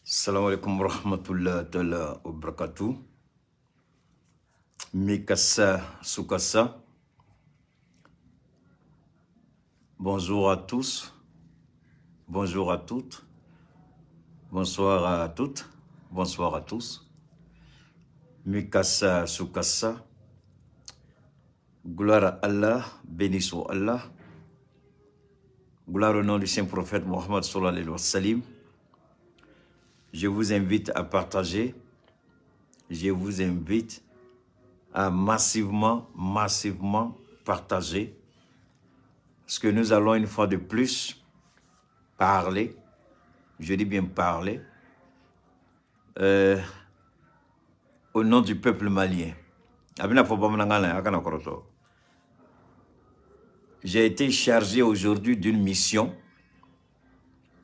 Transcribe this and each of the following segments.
Salam alaikum warahmatullahi taala wabarakatuh. Mikasa Sukasa. Bonjour à tous. Bonjour à toutes. Bonsoir à toutes. Bonsoir à tous. Mikasa Sukasa. Gloire à Allah, béni soit Allah. Gloire au nom du saint prophète Mohammed sallallahu alayhi wa sallam. Je vous invite à partager. Je vous invite à massivement, massivement partager. Parce que nous allons une fois de plus parler, je dis bien parler, au nom du peuple malien. J'ai été chargé aujourd'hui d'une mission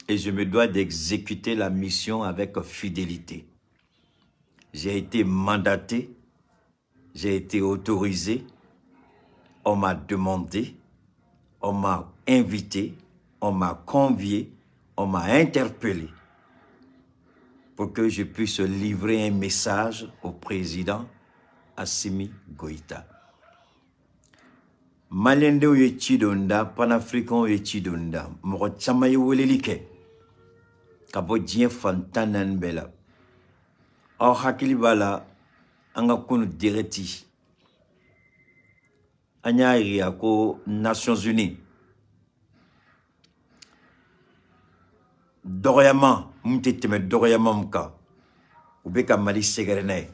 et je me dois d'exécuter la mission avec fidélité. J'ai été mandaté, j'ai été autorisé, on m'a demandé, on m'a invité, on m'a convié, on m'a interpellé pour que je puisse livrer un message au président Assimi Goïta. Maliendenw ye ci don da, panafricains ye ci don da, mɔgɔ caman ye weleli kɛ ka bɔ diɲɛ fan 14 bɛɛ la. Aw hakili b'a la an ka kunu direct an y'a yira ko Nations Unies dɔgɔyama mun tɛ tɛmɛ dɔgɔyama mun kan, u bɛ ka Mali sɛgɛrɛ n'a ye.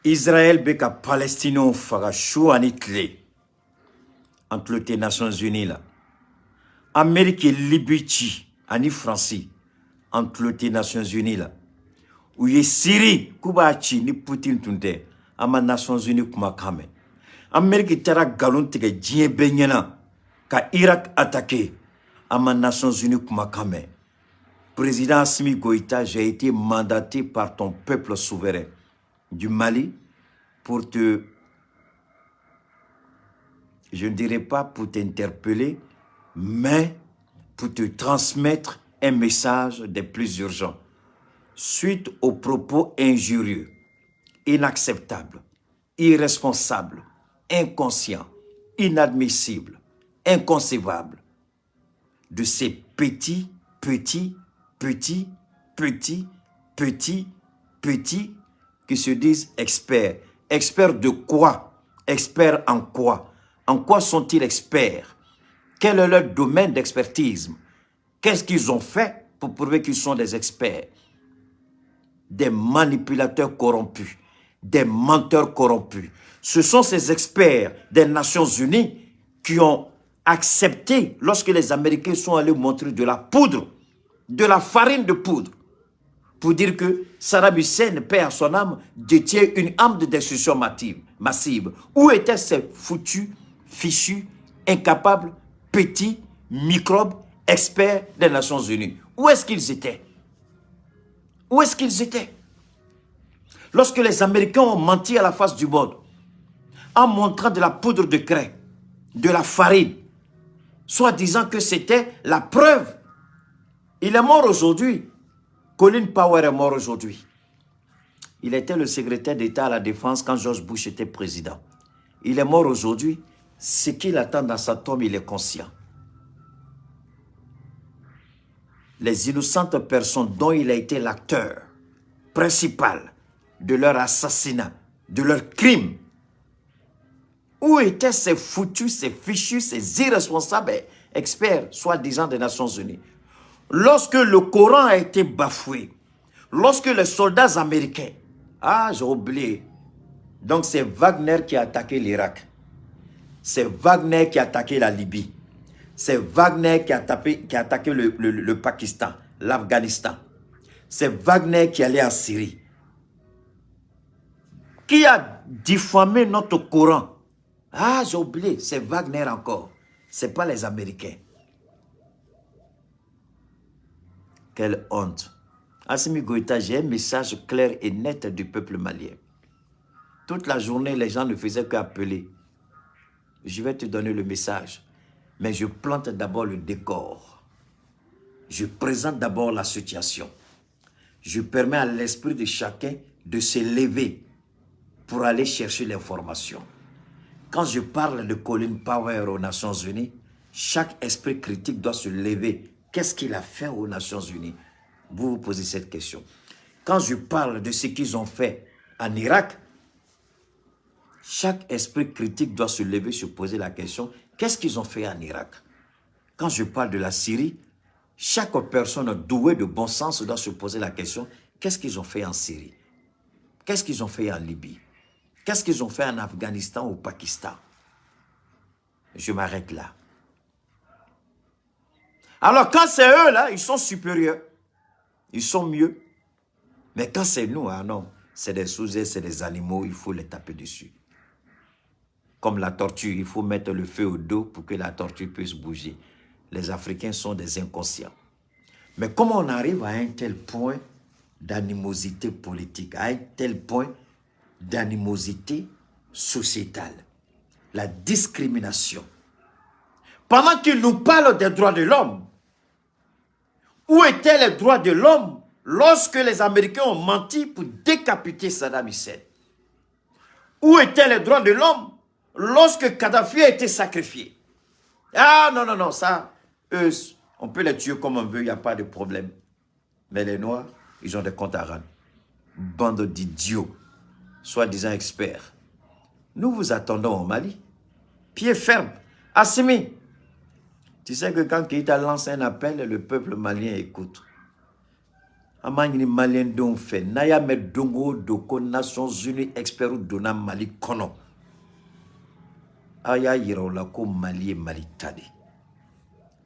Israël bɛ ka Palestiniens faga su ani tile. An tulo tɛ Nations Unies la. Amérique ye Libye ci ani Faransi, an tulo tɛ Nations Unies la. U ye Syrie k'u b'a ci ni Poutine tun tɛ, an ma Nations Unies kumakan mɛn. Amérique taara nkalon tigɛ diɲɛ bɛɛ ɲɛna ka Irak attaquer, an ma Nations Unies kumakan mɛn. Président Assimi Goïta, j'ai été mandaté par ton peuple souverain du Mali pour te, je ne dirais pas pour t'interpeller, mais pour te transmettre un message des plus urgents. Suite aux propos injurieux, inacceptables, irresponsables, inconscients, inadmissibles, inconcevables de ces petits, petits, petits, petits, petits, petits qui se disent experts. Experts de quoi? Experts en quoi? En quoi sont-ils experts? Quel est leur domaine d'expertise? Qu'est-ce qu'ils ont fait pour prouver qu'ils sont des experts? Des manipulateurs corrompus, des menteurs corrompus. Ce sont ces experts des Nations Unies qui ont accepté, lorsque les Américains sont allés montrer de la poudre, de la farine de poudre, pour dire que Saddam Hussein, paix à son âme, détient une arme de destruction massive. Où étaient ces foutus, fichus, incapables, petits, microbes, experts des Nations Unies? Où est-ce qu'ils étaient? Où est-ce qu'ils étaient? Lorsque les Américains ont menti à la face du monde, en montrant de la poudre de craie, de la farine, soi-disant que c'était la preuve. Il est mort aujourd'hui. Colin Powell est mort aujourd'hui. Il était le secrétaire d'État à la Défense quand George Bush était président. Il est mort aujourd'hui. Ce qu'il attend dans sa tombe, il est conscient. Les innocentes personnes dont il a été l'acteur principal de leur assassinat, de leur crime. Où étaient ces foutus, ces fichus, ces irresponsables experts, soi-disant des Nations Unies? Lorsque le Coran a été bafoué, lorsque les soldats américains... Ah, j'ai oublié. Donc c'est Wagner qui a attaqué l'Irak. C'est Wagner qui a attaqué la Libye. C'est Wagner qui a attaqué le Pakistan, l'Afghanistan. C'est Wagner qui allait en Syrie. Qui a diffamé notre Coran? Ah, j'ai oublié, c'est Wagner encore. C'est pas les Américains. Quelle honte. Assimi Goïta, j'ai un message clair et net du peuple malien. Toute la journée, les gens ne faisaient qu'appeler. Je vais te donner le message. Mais je plante d'abord le décor. Je présente d'abord la situation. Je permets à l'esprit de chacun de se lever pour aller chercher l'information. Quand je parle de Colin Powell aux Nations Unies, chaque esprit critique doit se lever. Qu'est-ce qu'il a fait aux Nations Unies? Vous vous posez cette question. Quand je parle de ce qu'ils ont fait en Irak, chaque esprit critique doit se lever, se poser la question, qu'est-ce qu'ils ont fait en Irak? Quand je parle de la Syrie, chaque personne douée de bon sens doit se poser la question, qu'est-ce qu'ils ont fait en Syrie? Qu'est-ce qu'ils ont fait en Libye? Qu'est-ce qu'ils ont fait en Afghanistan ou au Pakistan? Je m'arrête là. Alors quand c'est eux là, ils sont supérieurs. Ils sont mieux. Mais quand c'est nous, ah non, c'est des sous, c'est des animaux, il faut les taper dessus. Comme la tortue, il faut mettre le feu au dos pour que la tortue puisse bouger. Les Africains sont des inconscients. Mais comment on arrive à un tel point d'animosité politique, à un tel point d'animosité sociétale, la discrimination? Pendant qu'ils nous parlent des droits de l'homme, où étaient les droits de l'homme lorsque les Américains ont menti pour décapiter Saddam Hussein? Où étaient les droits de l'homme lorsque Kadhafi a été sacrifié? Ah non, non, non, ça, eux, on peut les tuer comme on veut, il n'y a pas de problème. Mais les Noirs, ils ont des comptes à rendre. Bande d'idiots, soi-disant experts. Nous vous attendons au Mali. Pied ferme. Assimi. Tu sais que quand Keïta lance un appel, le peuple malien écoute. An b'a ɲini malien denw fɛ n'a y'a mɛn don o don ko Nations Unies experts donna Mali kɔnɔ, a y'a yira u la ko Mali ye Mali ta de.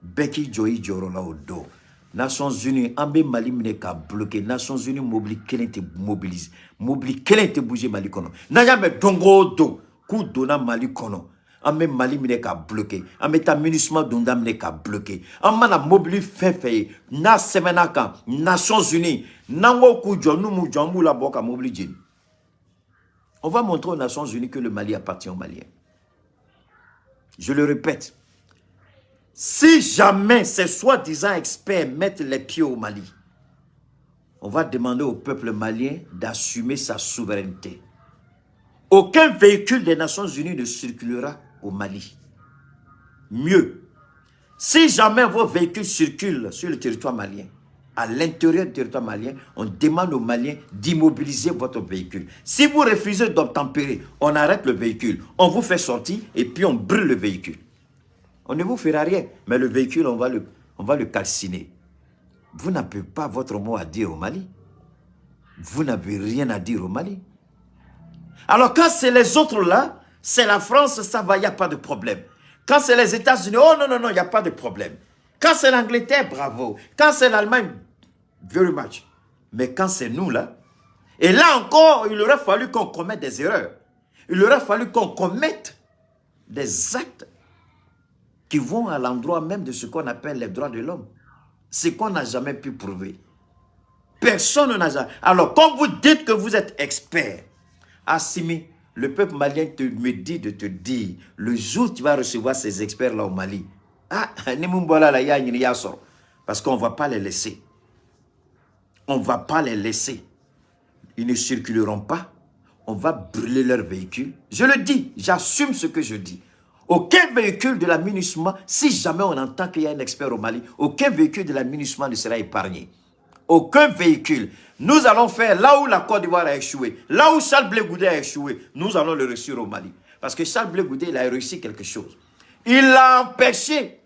Bɛɛ k'i jɔ i jɔyɔrɔ la o don. Nations Unies, an bɛ Mali minɛ ka bloquer. Nations Unies mobili kelen tɛ mobilise, mobili kelen tɛ bouger Mali kɔnɔ. N'an y'a mɛn don o don k'u donna Mali kɔnɔ, an bɛ Mali minɛ ka bloquer, an bɛ taa MINUSMA donda minɛ ka bloquer. An mana mobili fɛn fɛn ye n'a sɛbɛnna kan Nations Unies, n'an ko k'u jɔ, n'u m'u jɔ, an b'u labɔ ka mobili jeni. On va montrer aux Nations Unies que le Mali appartient aux Maliens. Je le répète, si jamais ces soi-disant experts mettent les pieds au Mali, on va demander au peuple malien d'assumer sa souveraineté. Aucun véhicule des Nations Unies ne circulera au Mali. Mieux, si jamais vos véhicules circulent sur le territoire malien, à l'intérieur du territoire malien, on demande aux Maliens d'immobiliser votre véhicule. Si vous refusez d'obtempérer, on arrête le véhicule, on vous fait sortir et puis on brûle le véhicule. On ne vous fera rien, mais le véhicule, on va le calciner. Vous n'avez pas votre mot à dire au Mali. Vous n'avez rien à dire au Mali. Alors quand c'est les autres là, c'est la France, ça va, il n'y a pas de problème. Quand c'est les États-Unis, oh non, non, non, il n'y a pas de problème. Quand c'est l'Angleterre, bravo. Quand c'est l'Allemagne, very much. Mais quand c'est nous là, et là encore, il aurait fallu qu'on commette des erreurs. Il aurait fallu qu'on commette des actes qui vont à l'endroit même de ce qu'on appelle les droits de l'homme. Ce qu'on n'a jamais pu prouver. Personne n'a jamais. Alors, quand vous dites que vous êtes expert, Assimi, le peuple malien me dit de te dire, le jour où tu vas recevoir ces experts-là au Mali, ah, parce qu'on ne va pas les laisser. On ne va pas les laisser. Ils ne circuleront pas. On va brûler leur véhicule. Je le dis, j'assume ce que je dis. Aucun véhicule de la MINUSMA, si jamais on entend qu'il y a un expert au Mali, aucun véhicule de la MINUSMA ne sera épargné. Aucun véhicule. Nous allons faire là où la Côte d'Ivoire a échoué, là où Charles Blé Goudé a échoué, nous allons le réussir au Mali. Parce que Charles Blé Goudé, il a réussi quelque chose. Il a empêché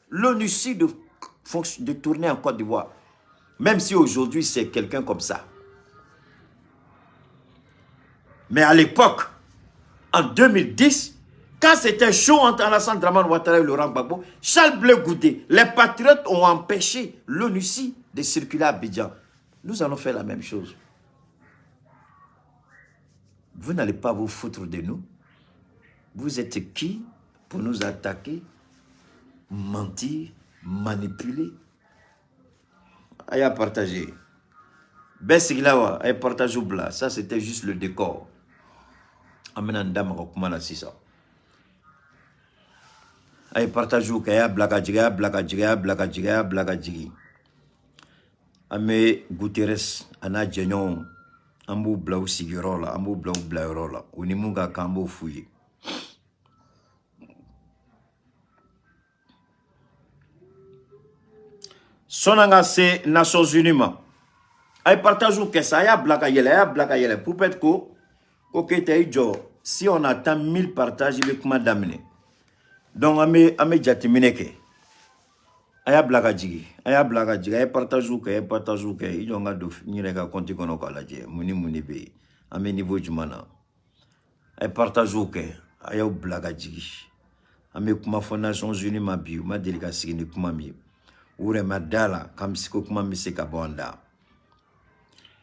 l'ONUCI de tourner en Côte d'Ivoire. Même si aujourd'hui, c'est quelqu'un comme ça. Mais à l'époque, en 2010, quand c'était chaud entre Alassane Dramane Ouattara et Laurent Gbagbo, Charles Blé Goudé, les patriotes ont empêché l'ONUCI de circuler à Abidjan. Nous allons faire la même chose. Vous n'allez pas vous foutre de nous. Vous êtes qui pour nous attaquer, mentir, manipuler? Allez partager. Bɛɛ sigila wa, a ye partage bila. Ça, c'était juste le décor. An bɛna n da maga kuma na sisan. A ye partage kɛ, a y'a bila ka jigin, a y'a bila ka jigin, a y'a bila ka jigin, a y'a bila ka jigin. An bɛ Guterres a n'a jɛɲɔgɔnw, an b'u bila u sigiyɔrɔ la, an b'u bila u bilayɔrɔ la. U ni mun ka kan, an b'o f'u ye. Sɔnni an ka se Nations Unies ma, a ye partage kɛ sa, a y'a bila ka yɛlɛ, a y'a bila ka yɛlɛ. Poupette ko Keita i jɔ, si on atteint 1000 partages, i bɛ kuma daminɛ. Donc an bɛ jateminɛ kɛ. A y'a bila ka jigin, a y'a bila ka jigin, a ye partage kɛ, a ye partage kɛ. I jɔ n ka don n yɛrɛ ka compte kɔnɔ k'a lajɛ mun ni mun de bɛ yen, an bɛ niveau jumɛn na. A ye partage kɛ, a y'aw bila ka jigin. An bɛ kuma fɔ Nations Unies ma bi, u ma deli ka sigi ni kuma min ye, u yɛrɛ ma da la k'an bɛ se ko kuma bɛ se ka bɔ an da.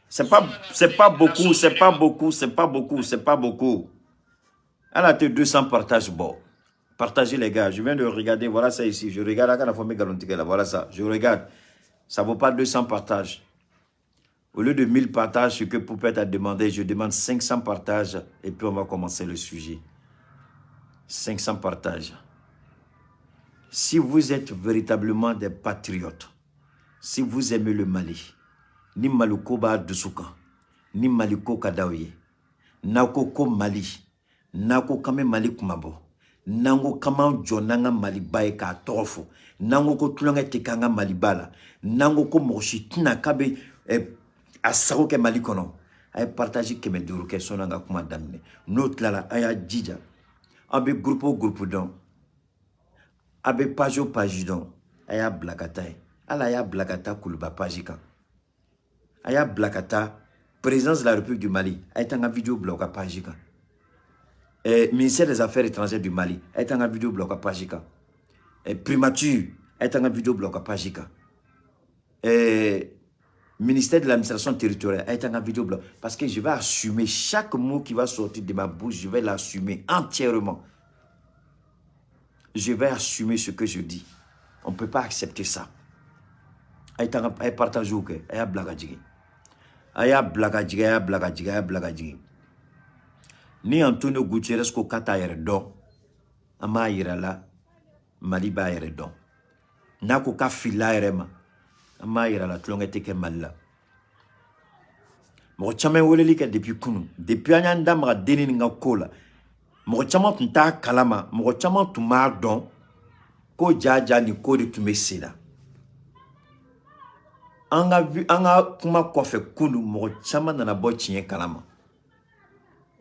C'est pas beaucoup, c'est pas beaucoup, c'est pas beaucoup, c'est pas beaucoup. Elle a été 200 partages. Bon, partagez les gars. Je viens de regarder, voilà ça ici. Je regarde, à la fois là, voilà ça. Je regarde. Ça vaut pas 200 partages. Au lieu de 1000 partages, ce que Poupette a demandé, je demande 500 partages et puis on va commencer le sujet. 500 partages. Si vous êtes véritablement des patriotes, si vous aimez le Mali, ni Maliko b'a dusu kan, ni Maliko ka d'aw ye, n'aw ko ko Mali, n'aw ko k'an bɛ Mali kumabɔ, n'an ko k'an b'an jɔ n'an ka Maliba ye k'a tɔgɔ fɔ, n'an ko ko tulonkɛ tɛ k'an ka Maliba la, n'an ko ko mɔgɔ si tɛna k'a bɛ a sago kɛ Mali kɔnɔ, a ye partage 500 kɛ sɔnni an ka kuma daminɛ. N'o tilala, a y'a jija, aw bɛ groupe o groupe dɔn, a bɛ page o page dɔn, a y'a bila ka taa yen. Hali a y'a bila ka taa Kuluba page kan, a y'a bila ka taa présidence de la République du Mali, a ye taa n ka vidéo bila u ka page kan. Ministère des Affaires étrangères du Mali, a ye taa n ka vidéo bila u ka page kan. Primature, a ye taa n ka vidéo bila u ka page kan. Ministère de l'administration territoriale, a ye taa n ka vidéo bila, parce que je vais assumer chaque mot qui va sortir de ma bouche, je vais l'assumer entièrement. Je vais assumer ce que je dis. On ne peut pas accepter ça. A ye taa, a ye partage kɛ, a y'a bila ka jigin, a y'a bila ka jigin, a y'a bila ka jigin, a y'a bila ka jigin. Ni Antonio Guterres ko k'a t'a yɛrɛ dɔn, an b'a yira la Mali b'a yɛrɛ dɔn. N'a ko k'a filila a yɛrɛ ma, an b'a yira la tulonkɛ tɛ kɛ Mali la. Mɔgɔ caman ye weleli kɛ depuis kunun, depuis an y'an da maga denni nin ka ko la. Mɔgɔ caman tun t'a kalama, mɔgɔ caman tun b'a dɔn ko jaja nin ko de tun bɛ sen na. An ka kuma kɔfɛ kunun, mɔgɔ caman nana bɔ tiɲɛ kalama.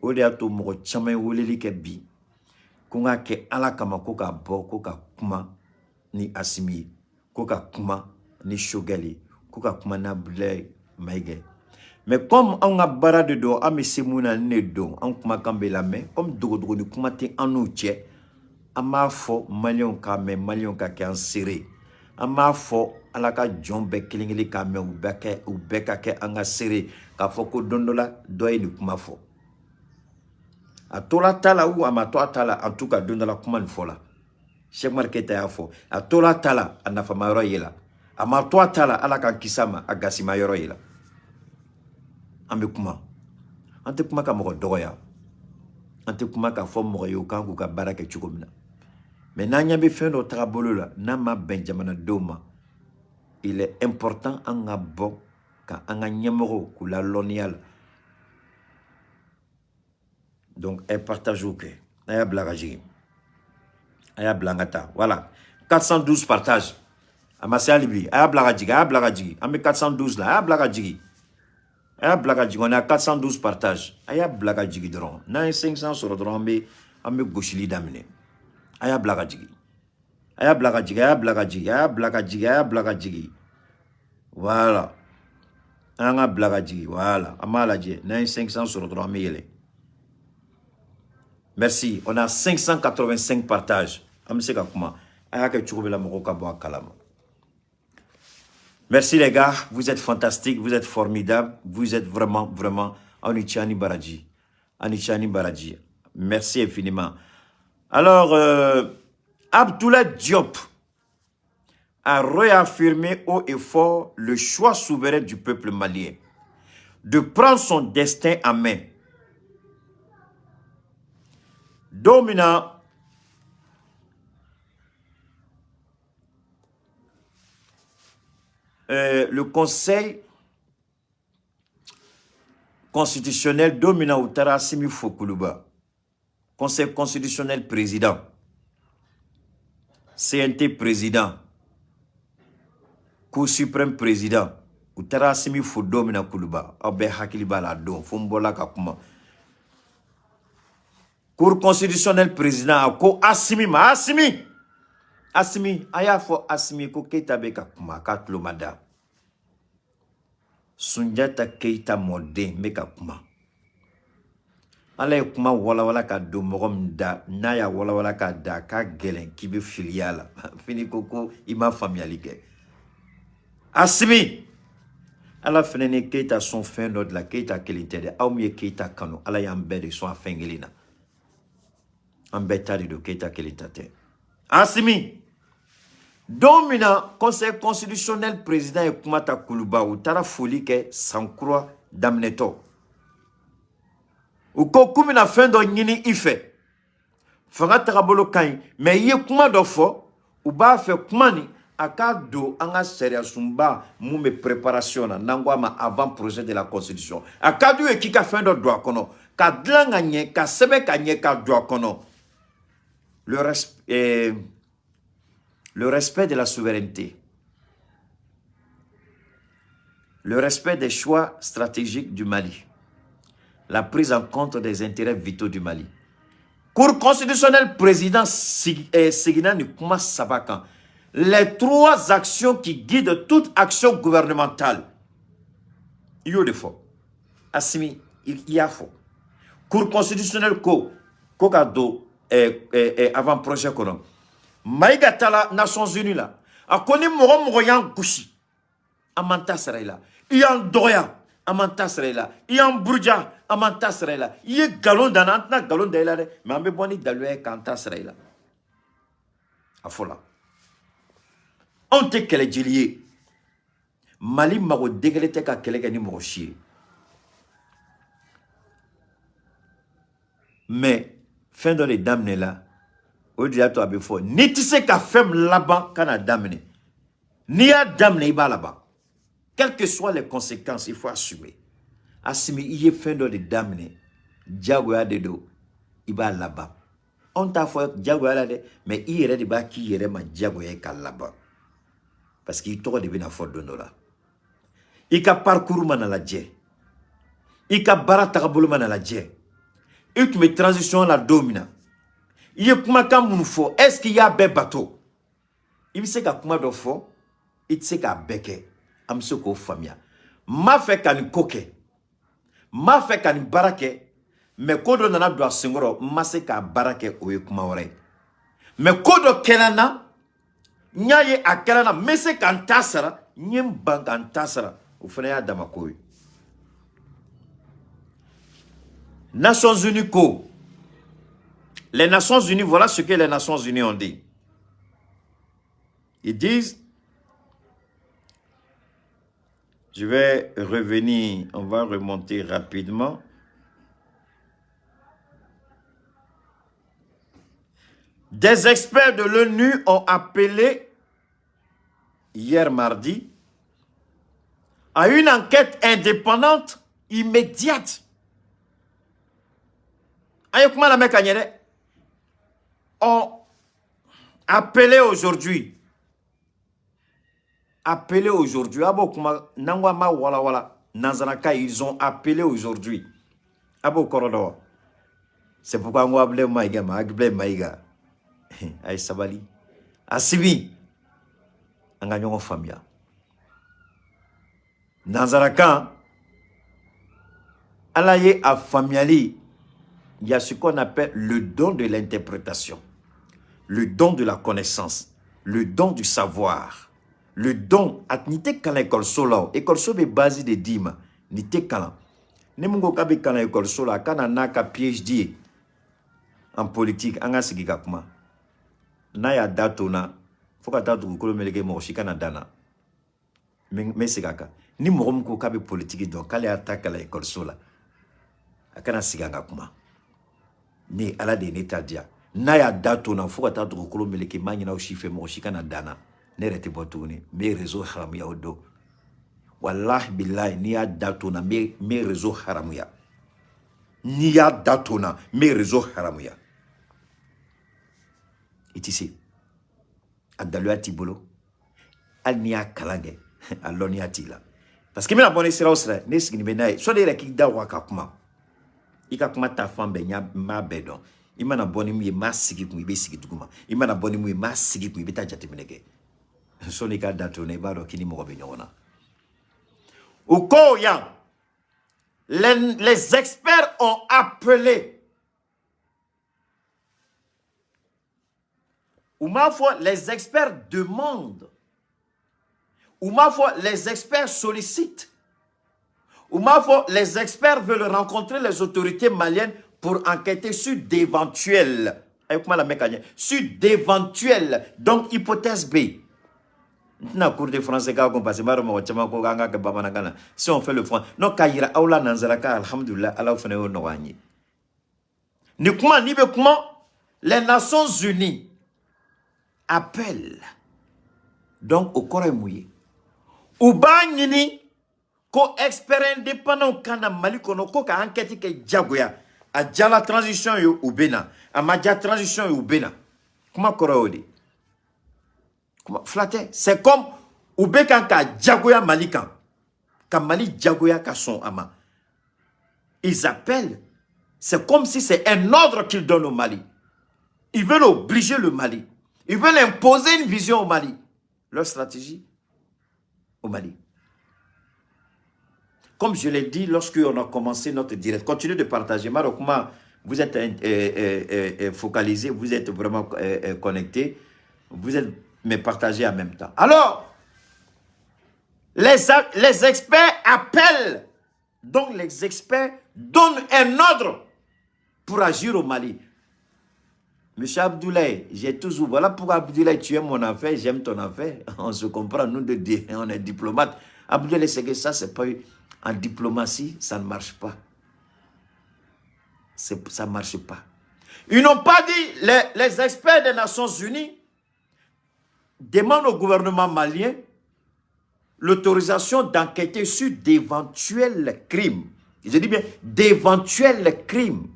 O de y'a to mɔgɔ caman ye weleli kɛ bi ko n k'a kɛ Ala kama, ko ka bɔ, ko ka kuma ni Asimi ye, ko ka kuma ni Choguel ye, ko ka kuma ni Abdoulaye Maïga. Mais comme anw ka baara de don, an bɛ se mun na ni de don, an kumakan bɛ lamɛn. Comme dogodogoni kuma tɛ an n'u cɛ, an b'a fɔ maliyɛnw k'a mɛn, maliyɛnw ka kɛ an seere. An b'a fɔ Ala ka jɔn bɛɛ kelen kelen k'a mɛn, u bɛɛ ka kɛ an ka seere, k'a fɔ ko don dɔ la dɔ ye nin kuma fɔ. A tora ta la ou a ma to a ta la, en tout cas don dɔ la kuma nin fɔ la. Cheikh Umar Keita y'a fɔ, a tora ta la, a nafama yɔrɔ ye la, a ma to a ta la, Ala k'an kisi a ma, a gasima yɔrɔ ye la. An bɛ kuma, an tɛ kuma ka mɔgɔ dɔgɔya, an tɛ kuma k'a fɔ mɔgɔ ye u kan k'u ka baara kɛ cogo min na. Mais n'an ɲɛ bɛ fɛn dɔ tagabolo la, n'a ma bɛn jamanadenw ma, il est important an ka bɔ ka an ka ɲɛmɔgɔw k'u lalɔnniya la. Donc a ye partage kɛ, a y'a bila ka jigin, a y'a bila an ka taa. Voilà, 412 partages, a ma se hali bi. A y'a bila ka jigin, a y'a bila ka jigin. An bɛ 412 la, a y'a bila ka jigin, a y'a bila ka jigin. On est à 412 partages, a y'a bila ka jigin dɔrɔn. N'an ye 500 sɔrɔ dɔrɔn, an bɛ gosili daminɛ. A y'a bila ka jigin, a y'a bila ka jigin, a y'a bila ka jigin, a y'a bila ka jigin, a y'a bila ka jigin. Voilà, an ka bila ka jigin. Voilà, an b'a lajɛ, n'an ye 500 sɔrɔ dɔrɔn, an bɛ yɛlɛ. Merci, on a 585 partages. An bɛ se ka kuma, a y'a kɛ cogo bɛɛ la mɔgɔw ka bɔ a kalama. Merci les gars, vous êtes fantastiques, vous êtes formidables, vous êtes vraiment, vraiment aw ni ce, ani baraji, ani ce, ani baraji. Merci infiniment. Alors, Abdoulaye Diop a réaffirmé haut et fort le choix souverain du peuple malien de prendre son destin en main. Don min na Le conseil constitutionnel don min na u taara Asimi fo Kuluba, conseil constitutionnel président, CNT président, cour suprême président, u taara Asimi fo don min na Kuluba, aw bɛɛ hakili b'a la don fo n bɔla ka kuma. Cour constitutionnelle président a ko Asimi ma, Asimi, Asimi, a y'a fɔ Asimi ko Keyita bɛ ka kuma k'a tulo ma da. Sunjata Keyita mɔden bɛ ka kuma. Ala ye kuma walawala ka don mɔgɔ min da, n'a y'a walawala k'a da, k'a gɛlɛn k'i bɛ filiya la. Fini ko ko i ma faamuyali kɛ. Asimi, Ala fɛnɛ ni Keyita sɔn fɛn dɔ de la, Keyita kelen tɛ dɛ. Aw min ye Keyita kanu, Ala y'an bɛɛ de sɔn a fɛn kelen na. An bɛɛ ta de don, Keyita kelen ta tɛ. Asimi, don min na conseil constitutionnel président ye kuma ta Kuluba, u taara foli kɛ san kura daminɛtɔ. U ko k'u bɛna fɛn dɔ ɲini i fɛ, fanga tagabolo ka ɲi, mais i ye kuma dɔ fɔ, u b'a fɛ kuma nin a k'a don an ka sariya sunba mun bɛ préparation na, n'an ko a ma avant projet de la constitution. A ka d'u ye k'i ka fɛn dɔ don a kɔnɔ, ka dilan ka ɲɛ, ka sɛbɛn ka ɲɛ, ka don a kɔnɔ. Le respect de la souveraineté, le respect des choix stratégiques du Mali, la prise en compte des intérêts vitaux du Mali. Cour constitutionnelle président seginna ni kuma saba kan. Les trois actions qui guident toute action gouvernementale. I y'o de fɔ. Asimi, i y'a fɔ. Cour constitutionnelle ko ko ka don avant projet kɔnɔ. Maïga taara Nations Unies la. A ko ni mɔgɔ mɔgɔ y'an gosi, an m'an ta sara i la. I y'an dɔgɔya, an m'an ta sara i la. I y'an buruja, an m'an ta sara i la. I ye nkalon da n na, an tɛna nkalon da i la dɛ, mais an bɛ bɔ ni daluya ye k'an ta sara i la. A fɔla. Anw tɛ kɛlɛjeli ye. Mali mago degelen tɛ ka kɛlɛ kɛ ni mɔgɔ si ye. Mais fɛn dɔ de daminɛ la, o de y'a to a bɛ fɔ n'i tɛ se ka fɛn min laban ka na daminɛ, n'i y'a daminɛ i b'a laban. Quelles que soient les conséquences, il faut assumer. Asimi, i ye fɛn dɔ de daminɛ, diyagoya de don, i b'a laban. Anw t'a fɔ diyagoya la dɛ, mais i yɛrɛ de b'a k'i yɛrɛ ma diyagoya ye k'a laban. Parce que i tɔgɔ de bɛna fɔ don dɔ la. I ka parcours mana lajɛ, i ka baara tagabolo mana lajɛ, i tun bɛ transition la don min na, i ye kumakan minnu fɔ, est-ce que i y'a bɛɛ bato? I bɛ se ka kuma dɔ fɔ, i tɛ se k'a bɛɛ kɛ. An bɛ se k'o faamuya. N m'a fɛ ka nin ko kɛ, n m'a fɛ ka nin baara kɛ, mais ko dɔ nana don a senkɔrɔ, n ma se k'a baara kɛ, o ye kuma wɛrɛ ye. Mais ko dɔ kɛra n na, n y'a ye a kɛra n na, n bɛ se ka n ta sara, n ye n ban ka n ta sara, o fana y'a dama ko ye. Nations Unies ko, les Nations Unies, voilà ce que les Nations Unies ont dit. Ils disent, je vais revenir, on va remonter rapidement. Des experts de l'ONU ont appelé, hier mardi, à une enquête indépendante immédiate. Ont appelé aujourd'hui. Appelé aujourd'hui. Ils ont appelé aujourd'hui. C'est pourquoi on appelé Maïga, Maïga, Maïga. Aïe sabali. Asibi. An ka ɲɔgɔn faamuya. Nanzarakan, Ala ye a faamuyali, il y a ce qu'on appelle le don de l'interprétation, le don de la connaissance, le don du savoir, le don. N'i tɛ kalan ekɔliso la o, ekɔliso bɛ base de d'i ma, n'i tɛ kalan. Ni mun ko k'a bɛ kalan ekɔliso la, a ka na n'a ka PhD ye en politique, an ka sigi ka kuma. N'a y'a da to n na, fo ka taa dugukolo meleke, mɔgɔ si kana dan na. N bɛ segin a kan. Ni mɔgɔ min ko k'a bɛ politique dɔn, k'ale y'a ta kalan ekɔliso la, a kana sigi an ka kuma. Ne Ala de ye ne ta diya. N'a y'a da to n na fo ka taa dugukolo meleke, n b'a ɲini aw si fɛ, mɔgɔ si kana dan na. Ne yɛrɛ tɛ bɔ tuguni. N bɛ réseau haramuya o don. Wallahi billahi, n'i y'a da to na, n bɛ réseau haramuya. N'i y'a da to na, n bɛ réseau haramuya. I ti se. A daluya t'i bolo. Hali n'i y'a kalan kɛ, a lɔnniya t'i la. Parce que i bɛna bɔ ni sira o sira, ne sigilen bɛ n'a ye. Sɔnni e yɛrɛ k'i da waga ka kuma. I ka kuma ta fan bɛɛ, n b'a bɛɛ dɔn. I mana bɔ ni mun ye, n b'a sigi kun, i bɛ sigi duguma. I mana bɔ ni mun ye, n b'a sigi kun, i bɛ taa jateminɛ kɛ. Sɔnni i ka da to na, i b'a dɔn k'i ni mɔgɔ bɛ ɲɔgɔn na. U ko yan, les experts ont appelé. U m'a fɔ les experts demandent. U m'a fɔ les experts sollicitent. U m'a fɔ les experts veulent rencontrer les autorités maliennes pour enquêter sur d'éventuels. Sur d'éventuels. Donc, hypothèse B. N cours de français k'a kun parce que n b'a dɔn mɔgɔ caman ko k'an ka kɛ bamanankan na. Si on fait le français, non, k'a yira aw la nanzarakan, alhamdulillah, Ala fana y'o nɔgɔya an ye. Ni kuma n'i bɛ kuma, les Nations Unies appellent. Donc o kɔrɔ ye mun ye? U b'a ɲini ko expert indépendant ka na Mali kɔnɔ ko ka enquête kɛ diyagoya. A jala transition ye, u bɛ na. A ma diya transition ye, u bɛ na. Kuma kɔrɔ y'o de ye. Fila tɛ. C'est comme u bɛ kan ka jagoya Mali kan, ka Mali jagoya ka sɔn a ma. Ils appellent, c'est comme si c'est un ordre qu'ils donnent au Mali. Ils veulent obliger le Mali, ils veulent imposer une vision au Mali, leur stratégie au Mali. Comme je l'ai dit lorsque on a commencé notre direct, continuez de partager. Marokuma, vous êtes focalisé, vous êtes vraiment connecté, vous êtes mais partagez en même temps. Alors, les experts appellent. Donc, les experts donnent un ordre pour agir au Mali. Monsieur Abdoulaye, j'ai toujours... Voilà pourquoi Abdoulaye, tu aimes mon affaire, j'aime ton affaire. On se comprend, nous deux, on est diplomates. Abdoulaye, c'est que ça, c'est pas... En diplomatie, ça ne marche pas. Ça ne marche pas. Ils n'ont pas dit, les experts des Nations Unies demandent au gouvernement malien l'autorisation d'enquêter sur d'éventuels crimes. Je dis bien d'éventuels crimes.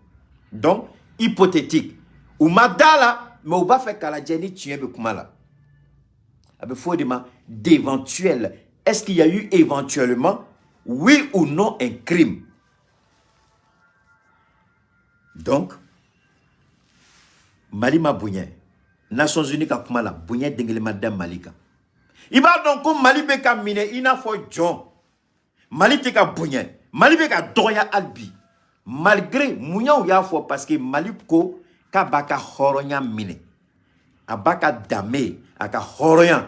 Donc, hypothétiques. U ma da la, mais u b'a fɛ k'a lajɛ ni tiɲɛ bɛ kuma la. A bɛ fɔ o de ma d'éventuels. Est-ce qu'il y a eu éventuellement, oui ou non, un crime? Donc, Mali ma bonya. Nations Unies ka kuma la, bonya den kelen ma da Mali kan. I b'a dɔn ko Mali bɛ ka minɛ i n'a fɔ jɔn. Mali tɛ ka bonya. Mali bɛ ka dɔgɔya hali bi. Malgré munyaw y'a fɔ parce que Mali ko k'a b'a ka hɔrɔnya minɛ. A b'a ka danbe, a ka hɔrɔnya.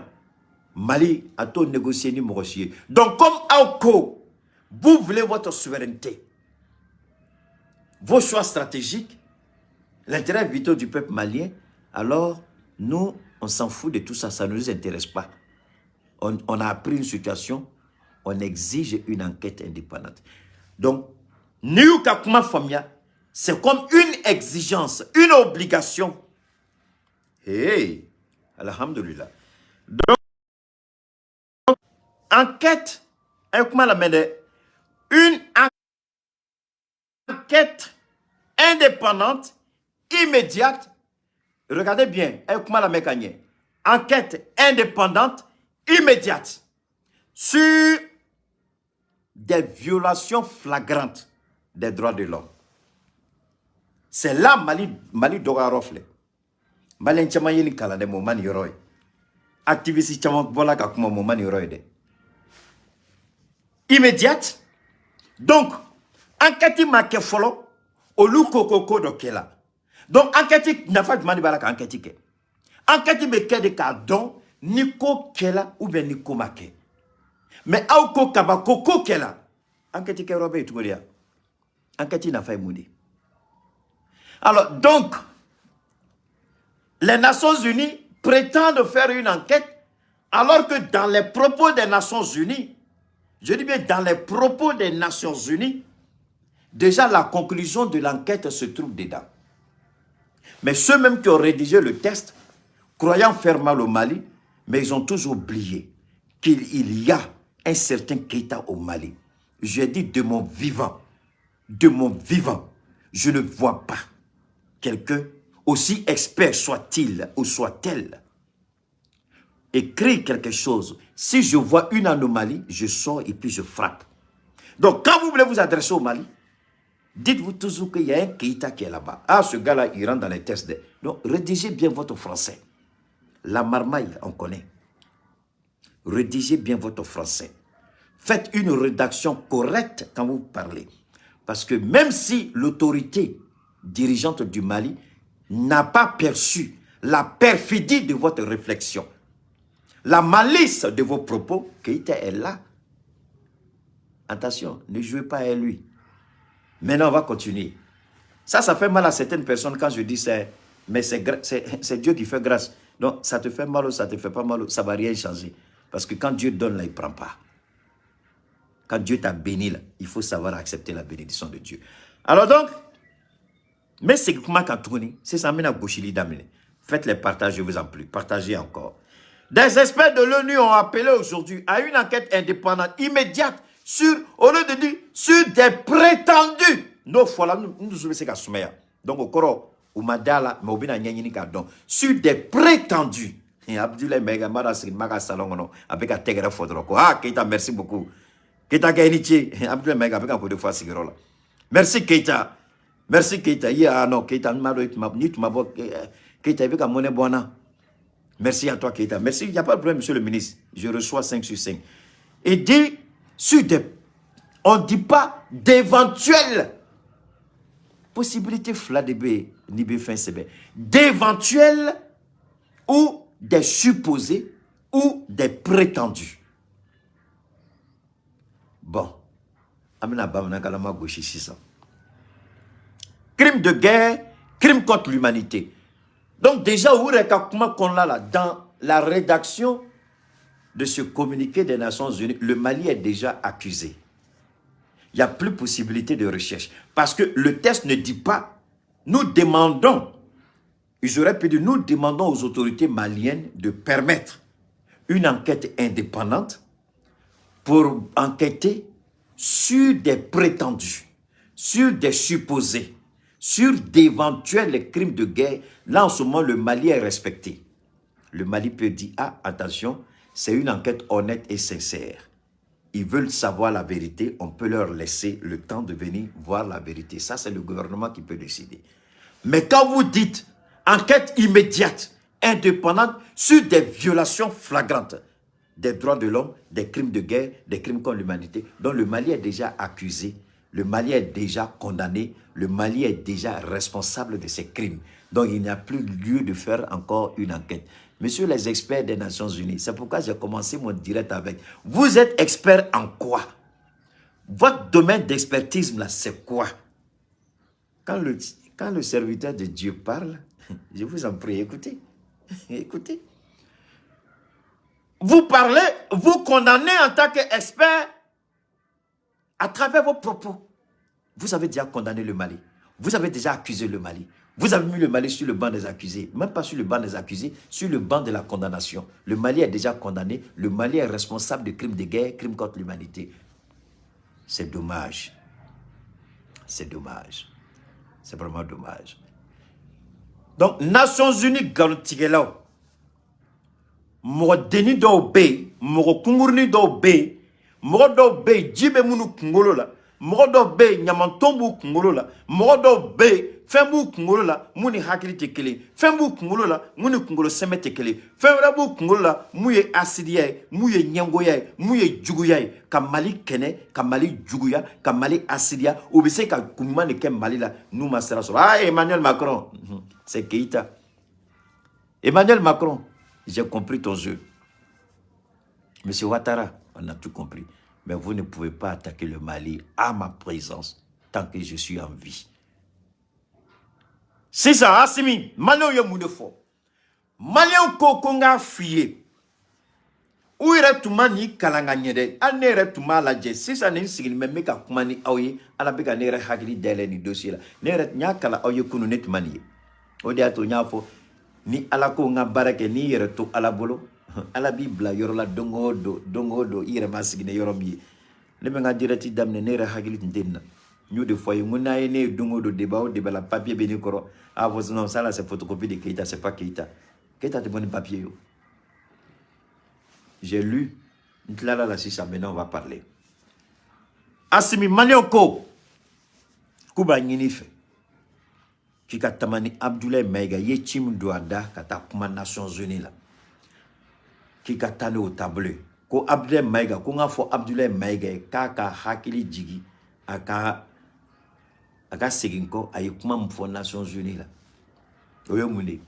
Mali a t'o négocier ni mɔgɔ si ye. Donc comme aw ko, vous voulez votre souveraineté, vos choix stratégiques, l'intérêt vital du peuple malien, alors nous, on s'en fout de tout ça, ça ne nous intéresse pas. On a appris une situation, on exige une enquête indépendante. Donc, n'i y'u ka kuma faamuya, c'est comme une exigence, une obligation. Hey, alhamdulillah. Donc, enquête, un la une enquête indépendante, immédiate. Regardez bien, enquête indépendante, immédiate, sur des violations flagrantes des droits de l'homme. C'est là Mali, Mali dɔgɔyarɔ filɛ. Malien caman ye nin kalan dɛ, mais o ma nin yɔrɔ ye. Activiste caman bɔla ka kuma, mais o ma nin yɔrɔ ye dɛ. Immédiate. Donc, enquête ma kɛ fɔlɔ, olu ko ko ko dɔ kɛla. Donc, enquête nafa jumɛn de b'a la ka enquête kɛ? Enquête bɛ kɛ de k'a dɔn ni ko kɛla ou bien ni ko ma kɛ. Mais aw ko kaba ko ko kɛla. Enquête kɛyɔrɔ bɛ yen cogo di ya? Enquête nafa ye mun de ye? Alors, donc, les Nations Unies prétendent faire une enquête alors que dans les propos des Nations Unies, je dis bien dans les propos des Nations Unies, déjà la conclusion de l'enquête se trouve dedans. Mais ceux-mêmes qui ont rédigé le texte, croyant faire mal au Mali, mais ils ont toujours oublié qu'il y a un certain Keïta au Mali. J'ai dit de mon vivant, je ne vois pas quelqu'un, aussi expert soit-il ou soit-elle, écrire quelque chose. Si je vois une anomalie, je sors et puis je frappe. Donc, quand vous voulez vous adresser au Mali, dites-vous toujours qu'il y a un Keïta qui est là-bas. Ah, ce gars-là, il rentre dans les tests. Donc, rédigez bien votre français. La marmaille, on connaît. Rédigez bien votre français. Faites une rédaction correcte quand vous parlez. Parce que même si l'autorité dirigeante du Mali n'a pas perçu la perfidie de votre réflexion, la malice de vos propos, Keïta est là. Attention, ne jouez pas à lui. Maintenant, on va continuer. Ça fait mal à certaines personnes quand je dis ça, mais c'est Dieu qui fait grâce. Donc, ça te fait mal ou ça te fait pas mal, ça ne va rien changer. Parce que quand Dieu donne, là, il ne prend pas. Quand Dieu t'a béni, là, il faut savoir accepter la bénédiction de Dieu. Alors donc, mais c'est comment quand tourner, c'est ça, mais faites les partages, je vous en prie. Partagez encore. Des experts de l'ONU ont appelé aujourd'hui à une enquête indépendante immédiate sur, au lieu de dire, sur des prétendus. Nos fois là, nous nous sommes à. Donc, au koro, u ma da la, mais u bɛna ɲɛɲini k'a dɔn sur des prétendus. Et Abdoulaye Maïga mara sigi ma ka salon kɔnɔ a bɛ ka tɛgɛrɛ fɔ dɔrɔn ko ah Keita, merci beaucoup Keita, kɛ i ni ce. Abdoulaye Maïga a bɛ ka k'o de fɔ a sigiyɔrɔ la. Merci Keita, merci Keita. I ah non Keita, n m'a dɔn n'i tun ma bɔ Keita, i bɛ ka mɔnɛ bɔ n na. Merci à toi Keita, merci. Il n'y a pas de problème, monsieur le ministre, je reçois 5 sur 5. Et dit sur des, on ne dit pas d'éventuelles possibilités, fila de bɛ yen n'i bɛ fɛn sɛbɛn, d'éventuelles ou des supposés ou des prétendus. Bon, an bɛna bamanankalama gosi sisan. Crime de guerre, crime contre l'humanité. Donc déjà, u yɛrɛ ka kuma kɔnɔna la, dans la rédaction de ce communiqué des Nations Unies, le Mali est déjà accusé. Il n'y a plus possibilité de recherche. Parce que le texte ne dit pas, nous demandons, ils auraient pu dire, nous demandons aux autorités maliennes de permettre une enquête indépendante pour enquêter sur des prétendus, sur des supposés, sur d'éventuels crimes de guerre. Là, en ce moment, le Mali est respecté. Le Mali peut dire, ah, attention, c'est une enquête honnête et sincère. Ils veulent savoir la vérité, on peut leur laisser le temps de venir voir la vérité. Ça, c'est le gouvernement qui peut décider. Mais quand vous dites enquête immédiate, indépendante, sur des violations flagrantes des droits de l'homme, des crimes de guerre, des crimes contre l'humanité, dont le Mali est déjà accusé, le Mali est déjà condamné, le Mali est déjà responsable de ces crimes. Donc il n'y a plus lieu de faire encore une enquête. Monsieur les experts des Nations Unies, c'est pourquoi j'ai commencé mon direct avec. Vous êtes expert en quoi? Votre domaine d'expertise, là, c'est quoi? Quand le serviteur de Dieu parle, je vous en prie, écoutez. Écoutez. Vous parlez, vous condamnez en tant qu'expert à travers vos propos. Vous avez déjà condamné le Mali. Vous avez déjà accusé le Mali. Vous avez mis le Mali sur le banc des accusés. Même pas sur le banc des accusés, sur le banc de la condamnation. Le Mali est déjà condamné. Le Mali est responsable de crimes de guerre, crimes contre l'humanité. C'est dommage. C'est dommage. C'est vraiment dommage. Donc, Nations Unies nkalontigɛlaw, mɔgɔ denni dɔw bɛ yen, mɔgɔ kunkurunin dɔw bɛ yen, mɔgɔ dɔw bɛ yen, ji bɛ minnu kunkolo la, mɔgɔ dɔw bɛ yen, ɲamanton b'u kunkolo la, mɔgɔ dɔw bɛ yen, fɛn b'u kunkolo la mun ni hakili tɛ kelen, fɛn b'u kunkolo la mun ni kunkolo sɛmɛ tɛ kelen, fɛn wɛrɛ b'u kunkolo la mun ye asidiya ye, mun ye ɲɛngoya ye, mun ye juguya ye, ka Mali kɛnɛ, ka Mali juguya, ka Mali asidiya. U bɛ se ka kun ɲuman de kɛ Mali la n'u ma sira sɔrɔ. Ah, Emmanuel Macron, c'est Keïta. Emmanuel Macron, j'ai compris ton jeu. Monsieur Ouattara, on a tout compris. Mais vous ne pouvez pas attaquer le Mali à ma présence tant que je suis en vie. Sisan Assimi, Maliyɛnw ye mun de fɔ? Maliyɛnw ko ko n k'a f'i ye. U yɛrɛ tun ma nin kalan ka ɲɛ dɛ. Hali ne yɛrɛ tun b'a lajɛ. Sisan nin sigilen bɛ n bɛ ka kuma ni aw ye. Ala bɛ ka ne yɛrɛ hakili dayɛlɛ nin dossier la. Ne yɛrɛ n y'a kalan aw ye kunun, ne tun ma nin ye. O de y'a to n y'a fɔ ni Ala ko n ka baara kɛ, n'i yɛrɛ to Ala bolo. Ala b'i bila yɔrɔ la don o don, don o don, i yɛrɛ ma sigi ni yɔrɔ min ye. Ne bɛ n ka direct daminɛ, ne yɛrɛ hakili tun tɛ nin na. N y'o de fɔ a ye, n ko n'a ye ne ye don o don, débat o débat la, papier bɛ ne kɔrɔ. Ah bon, non, ça là, c'est photocopie de Keita, c'est pas Keita. Keita tɛ bɔ ni papier ye o. J'ai lu, n tilala la sisan, maintenant on va parler. Assimi, Maliyɛnw ko k'u b'a ɲini i fɛ k'i ka tama ni Abdoulaye Maïga i ye ci min don a da ka taa kuma Nations Unies la, k'i ka taa n'o taabolo ye. Ko Abdoulaye Maïga, ko n k'a fɔ Abdoulaye Maïga ye k'a ka hakili jigin, a ka segin kɔ. A ye kuma min fɔ Nations Unies la, o ye mun de ye?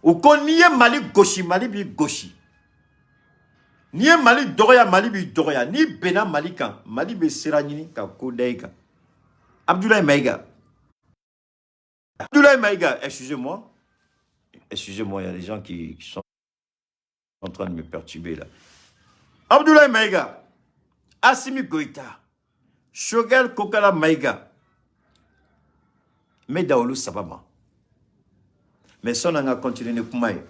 U ko n'i ye Mali gosi, Mali b'i gosi. N'i ye Mali dɔgɔya, Mali b'i dɔgɔya. N'i bɛnna Mali kan, Mali bɛ sira ɲini ka ko da i kan. Abdoulaye Maïga, Abdoulaye Maïga, excusez-moi, excusez-moi, il y a des gens qui sont en train de me perturber là. Abdoulaye Maïga, Assimi Goïta, Choguel Kokala Maïga, n bɛ da olu saba ma. Mais sɔnni an ka continuer ni kuma ye,